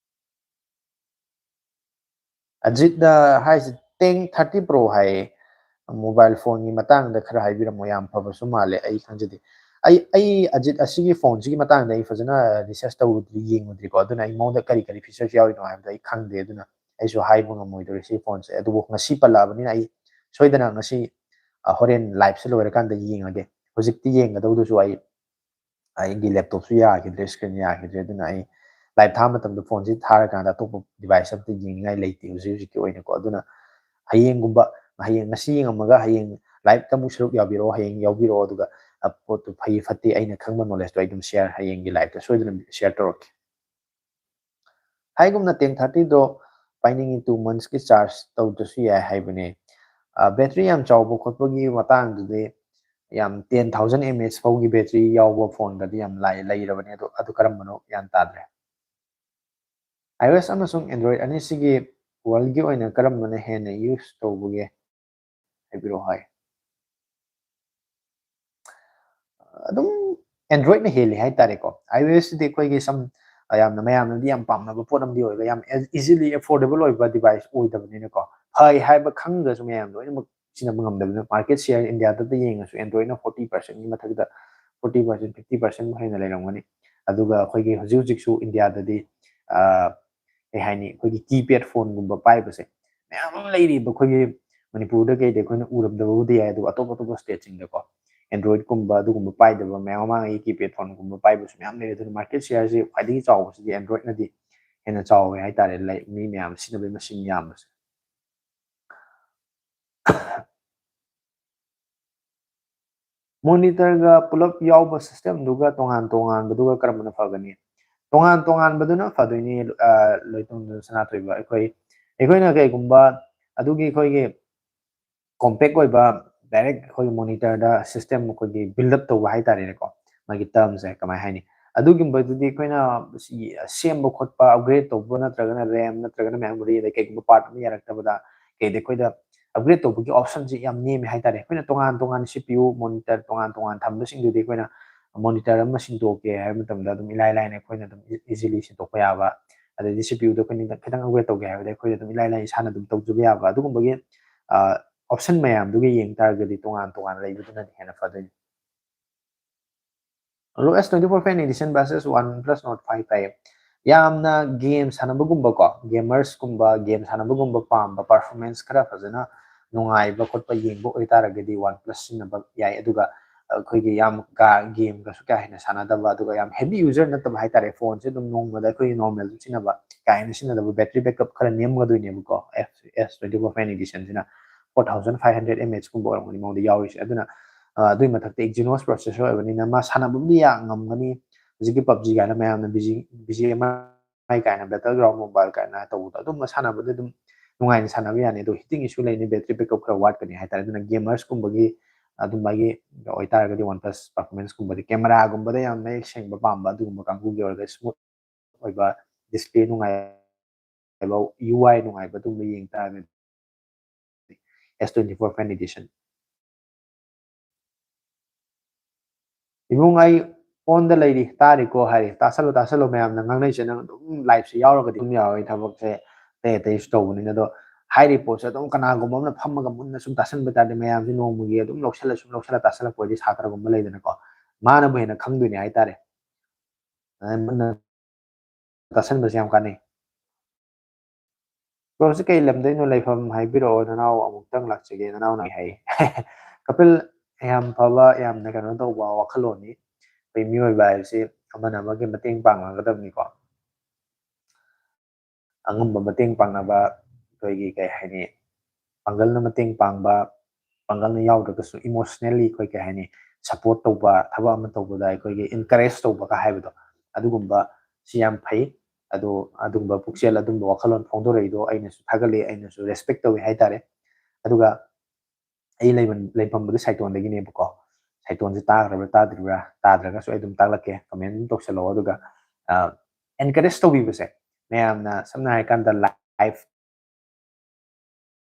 ꯑꯖꯤꯠꯅ ꯍꯥꯏꯁꯦ ꯇꯦꯡ ꯊꯥꯔꯇꯤ ꯄ꯭ꯔꯣ ꯍꯥꯏꯌꯦ꯫ ꯃꯣꯕꯥꯏꯜ ꯐꯣꯟꯒꯤ ꯃꯇꯥꯡꯗ ꯈꯔ ꯍꯥꯏꯕꯤꯔꯝꯃꯣ, ꯌꯥꯝ ꯐꯕꯁꯨ ꯃꯥꯜꯂꯦ, ꯑꯩ ꯈꯪꯖꯗꯦ꯫ ꯑꯩ ꯑꯩ ꯑꯖꯤꯠ ꯑꯁꯤꯒꯤ ꯐꯣꯟꯁꯤꯒꯤ ꯃꯇꯥꯡꯗ ꯑꯩ ꯐꯖꯅ ꯔꯤꯁꯔꯁ ꯇꯧꯔꯨꯗ꯭ꯔꯤ, ꯌꯦꯡꯉꯨꯗ꯭ꯔꯤꯀꯣ, ꯑꯗꯨꯅ ꯑꯩ ꯃꯉꯣꯟꯗ ꯀꯔꯤ ꯀꯔꯤ ꯐꯤꯆꯔꯁ ꯌꯥꯎꯔꯤꯅꯣ ꯍꯥꯏꯕꯗꯣ ꯑꯩ ꯈꯪꯗꯦ꯫ ꯑꯗꯨꯅ ꯑꯩꯁꯨ ꯍꯥꯏꯕ ꯉꯝꯃꯣꯏꯗꯧꯔꯤ ꯁꯤ ꯐꯣꯟꯁꯦ꯫ ꯑꯗꯨꯕꯨ ꯉꯁꯤ ꯄꯜꯂꯛꯑꯕꯅꯤꯅ ꯑꯩ ꯁꯣꯏꯗꯅ ꯉꯁꯤ, ꯑ, ꯍꯣꯔꯦꯟ ꯂꯥꯏꯞꯁꯦ ꯂꯣꯏꯔꯀꯥꯟꯗ ꯌꯦꯡꯉꯒꯦ꯫ ꯍꯧꯖꯤꯛꯇꯤ ꯌꯦꯡꯒꯗꯧꯗꯨꯁꯨ ꯑꯩ ꯑꯩꯒꯤ ꯂꯦꯞꯇꯣꯞꯁꯨ ꯌꯥꯈꯤꯗ꯭ꯔꯦ, ꯁ꯭ꯀ꯭ꯔꯤꯟ ꯌꯥꯈꯤꯗ꯭ꯔꯦ, ꯑꯗꯨꯅ ꯑꯩ ꯂꯥꯏꯞ ꯊꯥꯕ ꯃꯇꯝꯗ ꯐꯣꯟꯁꯤ ꯊꯥꯔꯀꯥꯟꯗ ꯑꯇꯣꯞꯄ ꯗꯤꯚꯥꯏꯁ ꯑꯝꯇ ꯌꯦꯡꯅꯤꯡꯉꯥꯏ ꯂꯩꯇꯦ ꯍꯧꯖꯤꯛ ꯍꯧꯖꯤꯛꯀꯤ ꯑꯣꯏꯅꯀꯣ꯫ ꯑꯗꯨꯅ ꯍꯌꯦꯡꯒꯨꯝꯕ, ꯍꯌꯦꯡ, ꯉꯁꯤ ꯌꯦꯡꯉꯝꯃꯒ ꯍꯌꯦꯡ ꯂꯥꯏꯞꯇ ꯑꯃꯨꯛ ꯁꯔꯨꯛ ꯌꯥꯕꯤꯔꯛꯑꯣ, ꯍꯌꯦꯡ ꯌꯥꯎꯕꯤꯔꯛꯑꯣ, ꯑꯗꯨꯒ, ꯑ, ꯄꯣꯠꯇꯨ ꯐꯩ ꯐꯠꯇꯦ ꯑꯩꯅ ꯈꯪꯕ ꯅꯣꯂꯦꯖꯇꯣ ꯑꯩ ꯑꯗꯨꯝ ꯁꯤꯌꯔ, ꯍꯌꯦꯡꯒꯤ ꯂꯥꯏꯞꯇ ꯁꯣꯏꯗꯅ ꯁꯤꯌꯔ ꯇꯧꯔꯛꯀꯦ꯫ ꯍꯥꯏꯒꯨꯝꯅ ꯇꯦꯡ ꯊꯥꯔꯇꯤꯗꯣ ꯄꯥꯏꯅꯤꯡꯉꯤ, ꯇꯨ ꯃꯟꯁꯀꯤ ꯆꯥꯔꯖ ꯇꯧꯗ꯭ꯔꯁꯨ ꯌꯥꯏ ꯍꯥꯏꯕꯅꯦ꯫ ꯑ, ꯕꯦꯇ꯭ꯔꯤ ꯌꯥꯝ ꯆꯥꯎꯕ ꯈꯣꯠꯄꯒꯤ ꯃꯇꯥꯡꯗꯨꯗꯤ ꯌꯥꯝ ꯇꯦꯟ ꯊꯥꯎꯖꯟ ꯑꯦꯝ ꯑꯦꯆ ꯐꯥꯎꯒꯤ ꯕꯦꯇ꯭ꯔꯤ ꯌꯥꯎꯕ ꯐꯣꯟꯗꯗꯤ ꯌꯥꯝ ꯂꯥꯏ-, ꯂꯩꯔꯕꯅꯦ꯫ ꯑꯗꯣ ꯑꯗꯨ ꯀꯔꯝꯕꯅꯣ ꯒ꯭ꯌꯥꯟ ꯇꯥꯗ꯭ꯔꯦ꯫ iOS ꯑꯃꯁꯨꯡ Android ꯑꯅꯤꯁꯤꯒꯤ ꯋꯥꯔꯜꯒꯤ ꯑꯣꯏꯅ ꯀꯔꯝꯕꯅ ꯍꯦꯟꯅ ꯌꯨꯁ ꯇꯧꯕꯒꯦ? ꯍꯥꯏꯕꯤꯔꯛꯑꯣ ꯍꯥꯏ꯫ ꯑꯗꯨꯝ Androidꯅ ꯍꯦꯜꯂꯤ ꯍꯥꯏꯇꯥꯔꯦꯀꯣ꯫ iOSꯁꯤꯗꯤ ꯑꯩꯈꯣꯏꯒꯤ ꯁꯝ, ꯌꯥꯝꯅ ꯃꯌꯥꯝꯅꯗꯤ ꯌꯥꯝ ꯄꯥꯝꯅꯕ ꯄꯣꯠ ꯑꯃꯗꯤ ꯑꯣꯏꯕ, ꯌꯥꯝ easily affordable ꯑꯣꯏꯕ ꯗꯤꯚꯥꯏꯁ ꯑꯣꯏꯗꯕꯅꯤꯅꯀꯣ꯫ ꯐꯩ ꯍꯥꯏꯕ ꯈꯪꯗ꯭ꯔꯁꯨ ꯃꯌꯥꯝ ꯂꯣꯏꯅꯃꯛ ꯁꯤꯖꯤꯟꯅꯕ ꯉꯝꯗꯕꯅꯤꯅ꯫ ꯃꯥꯔꯀꯦꯠ ꯁꯤꯌꯔ ꯏꯟꯗꯤꯌꯥꯗꯗꯤ ꯌꯦꯡꯉꯁꯨ Androidꯅ ꯐꯣꯔꯇꯤ ꯄꯥꯔꯁꯦꯟꯒꯤ ꯃꯊꯛꯇ, ꯐꯣꯔꯇꯤ ꯄꯥꯔꯁꯦꯟ, ꯐꯤꯐꯇꯤ ꯄꯥꯔꯁꯦꯟꯃꯨꯛ ꯍꯦꯟꯅ ꯂꯩꯔꯝꯒꯅꯤ꯫ ꯑꯗꯨꯒ ꯑꯩꯈꯣꯏꯒꯤ ꯍꯧꯖꯤꯛ ꯍꯧꯖꯤꯛꯁꯨ ꯏꯟꯗꯤꯌꯥꯗꯗꯤ, ꯑ, ꯀꯩ ꯍꯥꯏꯅꯤ, ꯑꯩꯈꯣꯏꯒꯤ ꯀꯤꯄꯦꯗ ꯐꯣꯟꯒꯨꯝꯕ ꯄꯥꯏꯕꯁꯦ ꯃꯌꯥꯝ ꯑꯃ ꯂꯩꯔꯤꯕ꯫ ꯑꯩꯈꯣꯏꯒꯤ ꯃꯅꯤꯄꯨꯔꯗ ꯀꯩꯗ ꯑꯩꯈꯣꯏꯅ ꯎꯔꯝꯗꯕꯕꯨꯗꯤ ꯌꯥꯏ, ꯑꯗꯨꯒ ꯑꯇꯣꯞ ꯑꯇꯣꯞꯄ ꯁ꯭ꯇꯦꯠꯁꯤꯡꯗꯀꯣ Androidꯀꯨꯝꯕ ꯑꯗꯨꯒꯨꯝꯕ ꯄꯥꯏꯗꯕ ꯃꯌꯥꯝ, ꯃꯃꯥꯡꯉꯩ ꯀꯤꯄꯦꯗ ꯐꯣꯟꯒꯨꯝꯕ ꯄꯥꯏꯕꯁꯨ ꯃꯌꯥꯝ ꯂꯩꯔꯦ꯫ ꯑꯗꯨꯅ ꯃꯥꯔꯀꯦꯠ ꯁꯤꯌꯔꯁꯤ ꯈ꯭ꯋꯥꯏꯗꯒꯤ ꯆꯥꯎꯕꯁꯤꯗꯤ Androidꯅꯗꯤ ꯍꯦꯟꯅ ꯆꯥꯎꯋꯦ ꯍꯥꯏꯇꯥꯔꯦ, ꯂꯥꯏꯛ, ꯃꯤ ꯃꯌꯥꯝ ꯁꯤꯖꯤꯟꯅꯕꯒꯤ ꯃꯁꯤꯡ ꯌꯥꯝꯕꯁꯦ꯫ ꯃꯣꯅꯤꯇꯔꯒ ꯄꯨꯂꯞ ꯌꯥꯎꯕ ꯁꯤꯁꯇꯦꯝꯗꯨꯒ ꯇꯣꯉꯥꯟ ꯇꯣꯉꯥꯟꯕꯗꯨꯒ ꯀꯔꯝꯕꯅ ꯐꯒꯅꯤ? ꯇꯣꯉꯥꯟ ꯇꯣꯉꯥꯟꯕꯗꯨꯅ ꯐꯗꯣꯏꯅꯤ꯫ ꯑ, ꯂꯣꯏꯇꯣꯡꯗꯨ ꯁꯅꯥꯊꯣꯏꯕ, ꯑꯩꯈꯣꯏ, ꯑꯩꯈꯣꯏꯅ ꯀꯩꯒꯨꯝꯕ ꯑꯗꯨꯒꯤ ꯑꯩꯈꯣꯏꯒꯤ ꯀꯣꯝꯄꯦꯛ ꯑꯣꯏꯕ ꯗꯥꯏꯔꯦꯛ ꯑꯩꯈꯣꯏꯒꯤ ꯃꯣꯅꯤꯇꯔꯗ ꯁꯤꯁꯇꯦꯝ ꯑꯩꯈꯣꯏꯒꯤ ꯕꯤꯜꯗ ꯑꯞ ꯇꯧꯕ ꯍꯥꯏꯇꯥꯔꯦꯅꯦꯀꯣ, ꯃꯥꯒꯤ ꯇꯔꯝꯁꯦ ꯀꯃꯥꯏ ꯍꯥꯏꯅꯤ, ꯑꯗꯨꯒꯨꯝꯕꯗꯨꯗꯤ ꯑꯩꯈꯣꯏꯅ ꯁꯤ-, ꯁꯦꯝꯕ ꯈꯣꯠꯄ, ꯑꯞꯒ꯭ꯔꯦꯗ ꯇꯧꯕ ꯅꯠꯇ꯭ꯔꯒꯅ ꯔꯦꯝ ꯅꯠꯇ꯭ꯔꯒꯅ ꯃꯦꯃꯣꯔꯤ ꯑꯗꯩ ꯀꯩꯒꯨꯝꯕ ꯄꯥꯔꯠ ꯑꯃ ꯌꯥꯔꯛꯇꯕꯗ ꯀꯩꯗ ꯑꯩꯈꯣꯏꯗ ꯑꯞꯒ꯭ꯔꯦꯗ ꯇꯧꯕꯒꯤ ꯑꯣꯞꯁꯟꯁꯦ ꯌꯥꯝ ꯅꯦꯝꯃꯦ ꯍꯥꯏꯇꯥꯔꯦ꯫ ꯑꯩꯈꯣꯏꯅ ꯇꯣꯉꯥꯟ ꯇꯣꯉꯥꯟ ꯁꯤ ꯄꯤ ꯌꯨ ꯃꯣꯅꯤꯇꯔ ꯇꯣꯉꯥꯟ ꯇꯣꯉꯥꯟ ꯊꯝꯕꯁꯤꯡꯗꯨꯗꯤ ꯑꯩꯈꯣꯏꯅ ꯃꯣꯅꯤꯇꯔ ꯑꯃ ꯁꯤꯟꯗꯣꯛꯀꯦ ꯍꯥꯏꯕ ꯃꯇꯝꯗ ꯑꯗꯨꯝ ꯏꯂꯥꯏ ꯂꯥꯏꯅ ꯑꯩꯈꯣꯏꯅ ꯑꯗꯨꯝ ꯏꯖꯤꯂꯤ ꯁꯤꯟꯗꯣꯛꯄ ꯌꯥꯕ, ꯑꯗꯩꯗꯤ ꯁꯤ ꯄꯤ ꯌꯨꯗ ꯑꯩꯈꯣꯏꯅ ꯈꯤꯇꯪ ꯑꯞꯒ꯭ꯔꯦꯗ ꯇꯧꯒꯦ ꯍꯥꯏꯕꯗ ꯑꯩꯈꯣꯏꯅ ꯑꯗꯨꯝ ꯏꯂꯥꯏ ꯂꯥꯏꯅ ꯏꯁꯥꯅ ꯑꯗꯨꯝ ꯇꯧꯖꯕ ꯌꯥꯕ, ꯑꯗꯨꯒꯨꯝꯕꯒꯤ ꯑꯣꯞꯁꯟ ꯃꯌꯥꯝꯗꯨꯒ ꯌꯦꯡ ꯇꯥꯔꯒꯗꯤ ꯇꯣꯉꯥꯟ ꯇꯣꯉꯥꯟꯅ ꯂꯩꯕꯗꯨꯅꯗꯤ ꯍꯦꯟꯅ ꯐꯗꯣꯏꯅꯤ꯫ ꯑꯗꯣ ꯑꯦꯁ twenty four Fan Edition versus OnePlus Nord five ꯍꯥꯏꯌꯦ꯫ ꯌꯥꯝꯅ ꯒꯦꯝ ꯁꯥꯟꯅꯕꯒꯨꯝꯕꯀꯣ, ꯒꯦꯃꯔꯁꯀꯨꯝꯕ, ꯒꯦꯝ ꯁꯥꯟꯅꯕꯒꯨꯝꯕ ꯄꯥꯝꯕ, ꯄꯔꯐꯣꯔꯃꯦꯟꯁ ꯈꯔ ꯐꯖꯅ ꯅꯨꯡꯉꯥꯏꯕ ꯈꯣꯠꯄ ꯌꯦꯡꯕ ꯑꯣꯏꯇꯥꯔꯒꯗꯤ OnePlus ꯁꯤꯖꯤꯟꯅꯕ ꯌꯥꯏ꯫ ꯑꯗꯨꯒ ꯑꯩꯈꯣꯏꯒꯤ ꯌꯥꯝ ꯀꯥ ꯒꯦꯝꯒꯁꯨ ꯀꯥ ꯍꯦꯟꯅ ꯁꯥꯟꯅꯗꯕ, ꯑꯗꯨꯒ ꯌꯥꯝ ꯍꯦꯚꯤ ꯌꯨꯖꯔ ꯅꯠꯇꯕ ꯍꯥꯏꯇꯥꯔꯦ, ꯐꯣꯟꯁꯦ ꯑꯗꯨꯝ ꯅꯣꯡꯃꯗ ꯑꯩꯈꯣꯏꯒꯤ ꯅꯣꯔꯃꯦꯜ ꯑꯗꯨꯝ ꯁꯤꯖꯤꯟꯅꯕ, ꯀꯥ ꯍꯦꯟꯅ ꯁꯤꯖꯤꯟꯅꯗꯕ, ꯕꯦꯇ꯭ꯔꯤ ꯕꯦꯛꯑꯞ ꯈꯔ ꯅꯦꯝꯒꯗꯣꯏꯅꯦꯕꯀꯣ꯫ ꯑꯦꯁ twenty four Fan Edition ꯁꯤꯅ four thousand five hundred mAh ꯀꯨꯝꯕ ꯑꯣꯏꯔꯝꯒꯅꯤ ꯃꯉꯣꯟꯗ ꯌꯥꯎꯔꯤꯁꯦ꯫ ꯑꯗꯨꯅ ꯑ, ꯑꯗꯨꯒꯤ ꯃꯊꯛꯇ Exynos processor ꯑꯣꯏꯕꯅꯤꯅ ꯃꯥ ꯁꯥꯟꯅꯕꯕꯨꯗꯤ ꯌꯥꯝ ꯉꯝꯒꯅꯤ꯫ ꯍꯧꯖꯤꯛꯀꯤ ꯄꯞꯖꯤ ꯀꯥꯏꯅ ꯃꯌꯥꯝꯅ ꯕꯤ ꯖꯤ ꯑꯦꯝ ꯑꯥꯏ ꯀꯥꯏꯅ, Battleground Mobile ꯀꯥꯏꯅ ꯇꯧꯕꯗꯣ, ꯑꯗꯨꯝꯕ ꯁꯥꯟꯅꯕꯗꯤ ꯑꯗꯨꯝ ꯅꯨꯡꯉꯥꯏꯅ ꯁꯥꯟꯅꯕ ꯌꯥꯅꯤ꯫ ꯑꯗꯣ ꯍꯤꯇꯤꯡ ꯏꯁꯨ ꯂꯩꯅꯤ, ꯕꯦꯇ꯭ꯔꯤ ꯕꯦꯛꯑꯞ ꯈꯔ ꯋꯥꯠꯀꯅꯤ ꯍꯥꯏꯇꯥꯔꯦ꯫ ꯑꯗꯨꯅ ꯒꯦꯃꯔꯁꯀꯨꯝꯕꯒꯤ ꯑꯗꯨꯝꯕꯒꯤ ꯑꯣꯏꯇꯥꯔꯒꯗꯤ OnePlus ꯄꯔꯐꯣꯔꯃꯦꯟꯁꯀꯨꯝꯕꯗꯤ, ꯀꯦꯃꯦꯔꯥꯒꯨꯝꯕꯗ ꯌꯥꯝ ꯃꯌꯦꯛ ꯁꯦꯡꯕ ꯄꯥꯝꯕ ꯑꯗꯨꯒꯨꯝꯕ ꯀꯥꯡꯕꯨꯒꯤ ꯑꯣꯏꯔꯒꯗꯤ ꯁ꯭ꯃꯨꯠ ꯑꯣꯏꯕ, ꯗꯤꯁꯄ꯭ꯂꯦ ꯅꯨꯡꯉꯥꯏꯕ, ꯌꯨ ꯑꯥꯏ ꯅꯨꯡꯉꯥꯏꯕ ꯑꯗꯨꯒꯨꯝꯕ ꯌꯦꯡ ꯇꯥꯔꯒꯗꯤ ꯑꯦꯁ twenty four Fan Edition꯫ ꯏꯕꯨꯡ, ꯑꯩ ꯑꯣꯟꯗ ꯂꯩꯔꯤ, ꯇꯥꯔꯤꯀꯣ ꯍꯥꯏꯔꯤ꯫ ꯇꯥꯁꯜꯂꯣ, ꯇꯥꯁꯜꯂꯣ, ꯃꯌꯥꯝꯅ ꯉꯥꯡꯅꯩꯁꯦ ꯅꯪ ꯑꯗꯨꯝ ꯂꯥꯏꯞꯁꯦ ꯌꯥꯎꯔꯒꯗꯤ ꯑꯗꯨꯝ ꯌꯥꯎꯋꯦ, ꯊꯕꯛꯁꯦ ꯑꯇꯩ ꯑꯇꯩꯁꯨ ꯇꯧꯕꯅꯤꯅ꯫ ꯑꯗꯣ ꯍꯥꯏꯔꯤꯕ ꯄꯣꯠꯁꯦ ꯑꯗꯨꯝ ꯀꯅꯥꯒꯨꯝꯕ ꯑꯃꯅ ꯐꯝꯃꯒ ꯃꯨꯟꯅ ꯁꯨꯝ ꯇꯥꯁꯟꯕ ꯇꯥꯔꯗꯤ ꯃꯌꯥꯝꯁꯦ ꯅꯣꯡꯃꯒꯤ ꯑꯗꯨꯝ ꯂꯧꯁꯜꯂ ꯁꯨꯝ ꯂꯧꯁꯜꯂ ꯇꯥꯁꯜꯂꯛꯄ ꯑꯣꯏꯔꯗꯤ ꯁꯥꯇ꯭ꯔꯒꯨꯝꯕ ꯂꯩꯗꯅꯀꯣ, ꯃꯥꯅꯕꯨ ꯍꯦꯟꯅ ꯈꯪꯗꯣꯏꯅꯦ ꯍꯥꯏꯇꯥꯔꯦ꯫ ꯑꯗꯨꯅ ꯃꯨꯟꯅ ꯇꯥꯁꯟꯕꯁꯦ ꯌꯥꯝ ꯀꯥꯟꯅꯩ꯫ ꯕ꯭ꯔꯣꯁꯦ ꯀꯩ ꯂꯝꯗꯩꯅꯣ? ꯂꯩꯐꯝ ꯍꯥꯏꯕꯤꯔꯛꯑꯣ, ꯅꯅꯥꯎ ꯑꯃꯨꯛꯇꯪ ꯂꯥꯛꯆꯒꯦ, ꯅꯅꯥꯎꯅ ꯑꯩ ꯍꯥꯏ꯫ ꯀꯄꯤꯜ, ꯌꯥꯝ ꯐꯕ, ꯌꯥꯝꯅ ꯀꯩꯅꯣ ꯇꯧꯕ ꯋꯥꯈꯜꯂꯣꯟꯅꯤ꯫ ꯑꯩꯈꯣꯏ ꯃꯤꯑꯣꯏꯕ ꯍꯥꯏꯕꯁꯤ ꯑꯃꯅ ꯑꯃꯒꯤ ꯃꯇꯦꯡ ꯄꯥꯡꯅꯒꯗꯕꯅꯤꯀꯣ꯫ ꯑꯉꯝꯕ ꯃꯇꯦꯡ ꯄꯥꯡꯅꯕ, ꯑꯩꯈꯣꯏꯒꯤ ꯀꯩ ꯍꯥꯏꯅꯤ, ꯄꯥꯡꯒꯜꯅ ꯃꯇꯦꯡ ꯄꯥꯡꯕ, ꯄꯥꯡꯒꯜꯅ ꯌꯥꯎꯗ꯭ꯔꯒꯁꯨ emotionally ꯑꯩꯈꯣꯏ ꯀꯩ ꯍꯥꯏꯅꯤ, ꯁꯞꯄꯣꯔꯠ ꯇꯧꯕ, ꯊꯕꯛ ꯑꯃ ꯇꯧꯕꯗ ꯑꯩꯈꯣꯏꯒꯤ ꯏꯟꯀꯔꯦꯖ ꯇꯧꯕꯒ ꯍꯥꯏꯕꯗꯣ, ꯑꯗꯨꯒꯨꯝꯕ ꯁꯤ ꯌꯥꯝ ꯐꯩ꯫ ꯑꯗꯣ ꯑꯗꯨꯒꯨꯝꯕ ꯄꯨꯛꯆꯦꯜ, ꯑꯗꯨꯒꯨꯝꯕ ꯋꯥꯈꯜꯂꯣꯟ ꯐꯣꯡꯗꯣꯔꯛꯏꯗꯣ ꯑꯩꯅꯁꯨ ꯊꯥꯒꯠꯂꯤ, ꯑꯩꯅꯁꯨ respect ꯇꯧꯏ ꯍꯥꯏꯇꯥꯔꯦ꯫ ꯑꯗꯨꯒ ꯑꯩ ꯂꯩꯐꯝ, ꯂꯩꯐꯝꯕꯨꯗꯤ ꯁꯥꯏꯇꯣꯟꯗꯒꯤꯅꯦꯕꯀꯣ꯫ ꯁꯥꯏꯇꯣꯟꯁꯦ ꯇꯥꯈ꯭ꯔꯕ꯭ꯔꯥ ꯇꯥꯗ꯭ꯔꯤꯕ꯭ꯔꯥ? ꯇꯥꯗ꯭ꯔꯒꯁꯨ ꯑꯩ ꯑꯗꯨꯝ ꯇꯥꯛꯂꯛꯀꯦ, comment ꯑꯗꯨꯝ ꯇꯧꯁꯜꯂꯛꯑꯣ꯫ ꯑꯗꯨꯒ, ꯑ, encourage ꯇꯧꯕꯤꯕꯁꯦ, ꯃꯌꯥꯝꯅ ꯁꯝꯅ ꯍꯥꯏꯔꯀꯥꯟꯗ live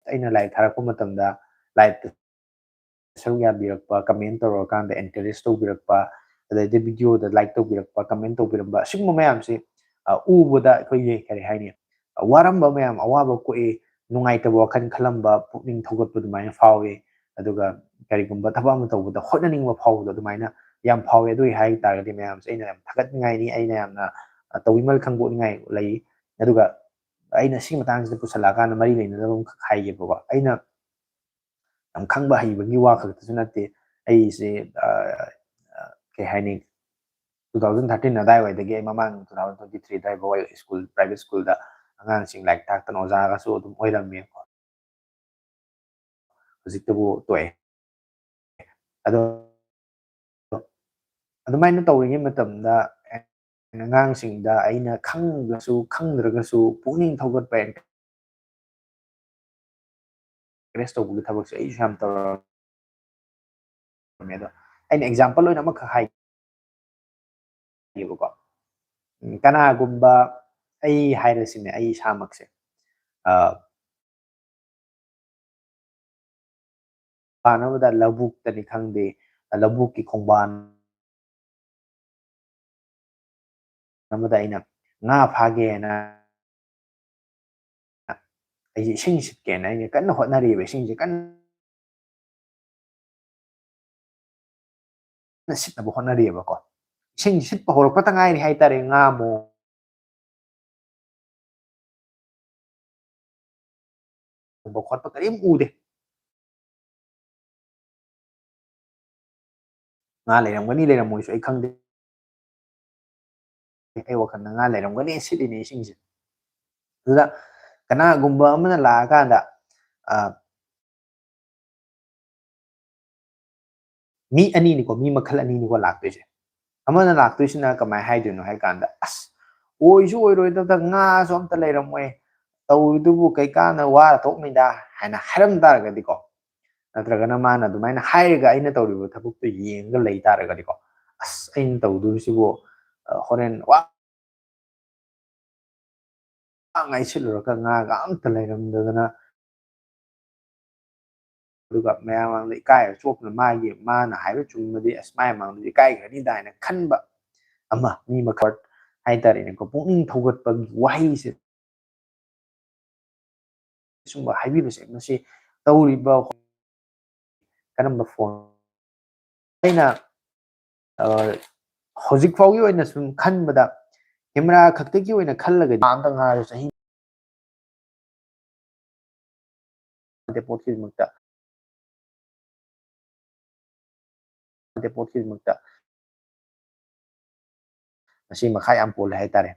ꯑꯩꯅ live ꯊꯥꯔꯛꯄ ꯃꯇꯝꯗ live ꯇ ꯁꯔꯨꯛ ꯌꯥꯕꯤꯔꯛꯄ, comment ꯇꯧꯔꯀꯥꯟꯗ encourage ꯇꯧꯕꯤꯔꯛꯄ, ꯑꯗꯩꯗꯤ video ꯗ like ꯇꯧꯕꯤꯔꯛꯄ, comment ꯇꯧꯕꯤꯔꯝꯕ, ꯑꯁꯤꯒꯨꯝꯕ ꯃꯌꯥꯝꯁꯦ, ꯑ, ꯎꯕꯗ ꯑꯩꯈꯣꯏꯒꯤ ꯀꯔꯤ ꯍꯥꯏꯅꯤ, ꯋꯥꯔꯝꯕ ꯃꯌꯥꯝ, ꯑꯋꯥꯕ ꯀꯣꯛꯏ, ꯅꯨꯡꯉꯥꯏꯇꯕ ꯋꯥꯈꯜ ꯈꯜꯂꯝꯕ, ꯄꯨꯛꯅꯤꯡ ꯊꯧꯒꯠꯄ ꯑꯗꯨꯃꯥꯏꯅ ꯐꯥꯎꯏ꯫ ꯑꯗꯨꯒ ꯀꯔꯤꯒꯨꯝꯕ ꯊꯕꯛ ꯑꯃ ꯇꯧꯕꯗ ꯍꯣꯠꯅꯅꯤꯡꯕ ꯐꯥꯎꯕꯗꯣ ꯑꯗꯨꯃꯥꯏꯅ ꯌꯥꯝ ꯐꯥꯎꯏ꯫ ꯑꯗꯨ ꯑꯣꯏ ꯍꯥꯏ ꯇꯥꯔꯒꯗꯤ ꯃꯌꯥꯝꯁꯦ ꯑꯩꯅ ꯌꯥꯝ ꯊꯥꯒꯠꯅꯤꯡꯉꯥꯏꯅꯤ, ꯑꯩꯅ ꯌꯥꯝꯅ, ꯑ, ꯇꯧꯕꯤꯃꯜ ꯈꯪꯗꯣꯛꯅꯤꯡꯉꯥꯏ ꯂꯩ꯫ ꯑꯗꯨꯒ ꯑꯩꯅ ꯁꯤ ꯃꯇꯥꯡꯁꯤꯗ ꯄꯨꯁꯜꯂꯛꯑꯀꯥꯟꯗ ꯃꯔꯤ ꯂꯩꯅꯅꯕ ꯑꯃꯈꯛ ꯍꯥꯏꯒꯦꯕꯀꯣ꯫ ꯑꯩꯅ ꯌꯥꯝ ꯈꯪꯕ ꯍꯩꯕꯒꯤ ꯋꯥ ꯈꯛꯇꯁꯨ ꯅꯠꯇꯦ꯫ ꯑꯩꯁꯦ, ꯑ, ꯑ, ꯀꯩ ꯍꯥꯏꯅꯤ, two thousand thirteen ꯑꯗꯥꯏꯋꯥꯏꯗꯒꯤ, ꯑꯩ ꯃꯃꯥꯡ two thousand twenty three ꯑꯗꯥꯏꯐꯥꯎ ꯑꯩ school, private school ꯗ ꯑꯉꯥꯡꯁꯤꯡ ꯂꯥꯏꯔꯤꯛ ꯇꯥꯛꯇꯅ ꯑꯣꯖꯥꯒꯁꯨ ꯑꯗꯨꯝ ꯑꯣꯏꯔꯝꯃꯦꯀꯣ꯫ ꯍꯧꯖꯤꯛꯇꯕꯨ ꯇꯣꯛꯑꯦ꯫ ꯑꯗꯣ ꯑꯗꯨꯃꯥꯏꯅ ꯇꯧꯔꯤꯉꯩ ꯃꯇꯝꯗ ꯑꯉꯥꯡꯁꯤꯡꯗ ꯑꯩꯅ ꯈꯪꯉꯒꯁꯨ ꯈꯪꯗ꯭ꯔꯒꯁꯨ ꯄꯨꯛꯅꯤꯡ ꯊꯧꯒꯠꯄ, encourage ꯇꯧꯕꯒꯤ ꯊꯕꯛꯁꯦ ꯑꯩꯁꯨ ꯌꯥꯝ ꯇꯧꯔꯝꯃꯦ꯫ ꯑꯗꯣ ꯑꯩꯅ example ꯑꯣꯏꯅ ꯑꯃꯈꯛ ꯍꯥꯏꯒꯦꯕꯀꯣ꯫ ꯎꯝ, ꯀꯅꯥꯒꯨꯝꯕ ꯑꯩ ꯍꯥꯏꯔꯁꯤꯅꯦ, ꯑꯩ ꯏꯁꯥꯃꯛꯁꯦ, ꯑ, ꯄꯥꯟ ꯑꯃꯗ ꯂꯧꯕꯨꯛꯇꯅꯤ ꯈꯪꯗꯦ, ꯂꯧꯕꯨꯛꯀꯤ ꯈꯣꯡꯕꯥꯟ ꯑꯃꯗ ꯑꯩꯅ ꯉꯥ ꯐꯥꯒꯦꯅ ꯑꯩꯁꯦ ꯏꯁꯤꯡ ꯁꯤꯠꯀꯦꯅ ꯑꯩꯅ ꯀꯟꯅ ꯍꯣꯠꯅꯔꯤꯕ, ꯏꯁꯤꯡꯁꯦ ꯀꯟꯅ ꯁꯤꯠꯅꯕ ꯍꯣꯠꯅꯔꯤꯕꯀꯣ꯫ ꯏꯁꯤꯡ ꯁꯤꯠꯄ ꯍꯧꯔꯛꯄꯇ ꯉꯥꯏꯔꯤ ꯍꯥꯏꯇꯥꯔꯦ, ꯉꯥ ꯑꯃꯨꯛ ꯈꯣꯠꯄ ꯀꯔꯤꯝ ꯎꯗꯦ꯫ ꯉꯥ ꯂꯩꯔꯝꯒꯅꯤ ꯂꯩꯔꯝꯃꯣꯏꯁꯨ ꯑꯩ ꯈꯪꯗꯦ꯫ ꯑꯩ ꯋꯥꯈꯜꯗ ꯉꯥ ꯂꯩꯔꯝꯒꯅꯤ ꯁꯤꯠꯂꯤꯅꯦ ꯏꯁꯤꯡꯁꯦ꯫ ꯑꯗꯨꯗ ꯀꯅꯥꯒꯨꯝꯕ ꯑꯃꯅ ꯂꯥꯛꯑꯀꯥꯟꯗ, ꯑ, ꯃꯤ ꯑꯅꯤꯅꯤꯀꯣ, ꯃꯤ ꯃꯈꯜ ꯑꯅꯤꯅꯤꯀꯣ ꯂꯥꯛꯇꯣꯏꯁꯦ꯫ ꯑꯃꯅ ꯂꯥꯛꯇꯣꯏꯁꯤꯅ ꯀꯃꯥꯏꯅ ꯍꯥꯏꯗꯣꯏꯅꯣ ꯍꯥꯏ ꯀꯥꯟꯗ, "ꯑꯁ, ꯑꯣꯏꯁꯨ ꯑꯣꯏꯔꯣꯏꯗꯕꯗ, ꯉꯥꯁꯨ ꯑꯝꯇ ꯂꯩꯔꯝꯃꯣꯏ, ꯇꯧꯔꯤꯗꯨꯕꯨ ꯀꯩ ꯀꯥꯟꯅ, ꯋꯥꯔ ꯊꯣꯛꯅꯤꯗ ꯍꯥꯏꯅ ꯍꯥꯏꯔꯝ ꯇꯥꯔꯒꯗꯤꯀꯣ, ꯅꯠꯇ꯭ꯔꯒꯅ ꯃꯥꯅ ꯑꯗꯨꯃꯥꯏꯅ ꯍꯥꯏꯔꯒ ꯑꯩꯅ ꯇꯧꯔꯤꯕ ꯊꯕꯛꯇꯣ ꯌꯦꯡꯉꯒ ꯂꯩ ꯇꯥꯔꯒꯗꯤꯀꯣ, "ꯑꯁ, ꯑꯩꯅ ꯇꯧꯗꯣꯔꯤꯁꯤꯕꯨ, ꯑ, ꯍꯣꯔꯦꯟ ꯋꯥ ꯉꯥꯏꯁꯤꯜꯂꯨꯔꯒ ꯉꯥꯒ ꯑꯝꯇ ꯂꯩꯔꯝꯗꯗꯅ", ꯑꯗꯨꯒ ꯃꯌꯥꯝ ꯃꯥꯡꯗ ꯏꯀꯥꯏꯔ ꯆꯣꯞꯇꯅ ꯃꯥꯒꯤ, ꯃꯥꯅ ꯍꯥꯏꯕ ꯆꯨꯝꯃꯗꯤ, "ꯑꯁ, ꯃꯥꯏ ꯃꯥꯡꯗꯗꯤ ꯏꯀꯥꯏꯈ꯭ꯔꯅꯤꯗ" ꯍꯥꯏꯅ ꯈꯟꯕ ꯑꯃ, ꯃꯤ ꯃꯈꯜ ꯍꯥꯏꯇꯥꯔꯦꯅꯦꯀꯣ, ꯄꯨꯛꯅꯤꯡ ꯊꯧꯒꯠꯄꯒꯤ ꯋꯥꯍꯩꯁꯦ, ꯁꯨꯝꯕ ꯍꯥꯏꯕꯤꯕꯁꯦ, ꯃꯁꯤ ꯇꯧꯔꯤꯕ ꯀꯔꯝꯕ ꯐꯣꯟ, ꯑꯩꯅ, ꯑ, ꯍꯧꯖꯤꯛ ꯐꯥꯎꯒꯤ ꯑꯣꯏꯅ ꯁꯨꯝ ꯈꯟꯕꯗ, ꯀꯦꯃꯦꯔꯥ ꯈꯛꯇꯒꯤ ꯑꯣꯏꯅ ꯈꯜꯂꯒꯗꯤ, ꯑꯝꯇ ꯉꯥꯏꯔꯦ ꯆꯍꯤ ꯄꯣꯠ ꯈꯨꯗꯤꯡꯃꯛꯇ, ꯄꯣꯠ ꯈꯨꯗꯤꯡꯃꯛꯇ ꯃꯁꯤ ꯃꯈꯥ ꯌꯥꯝ ꯄꯣꯜꯂꯦ ꯍꯥꯏꯇꯥꯔꯦ꯫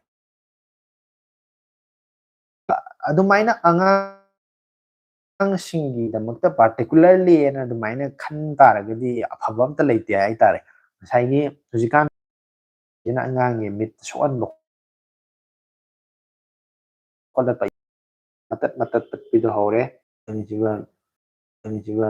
ꯑꯗꯨꯃꯥꯏꯅ ꯑꯉꯥꯡꯁꯤꯡꯒꯤꯗꯃꯛꯇ particularly ꯍꯥꯏꯅ ꯑꯗꯨꯃꯥꯏꯅ ꯈꯟ ꯇꯥꯔꯒꯗꯤ ꯑꯐꯕ ꯑꯝꯇ ꯂꯩꯇꯦ ꯍꯥꯏꯇꯥꯔꯦ꯫ ꯉꯁꯥꯏꯒꯤ ꯍꯧꯖꯤꯛꯀꯥꯟ ꯁꯤꯅ ꯑꯉꯥꯡꯒꯤ ꯃꯤꯠ ꯁꯣꯛꯍꯟꯕ ꯈꯣꯠꯍꯟꯕ, ꯃꯇꯠ ꯃꯇꯠ ꯇꯠꯄꯤꯗꯣ ꯍꯧꯔꯦ꯫ ꯈꯪꯖꯤꯕ, ꯈꯪꯖꯤꯕ,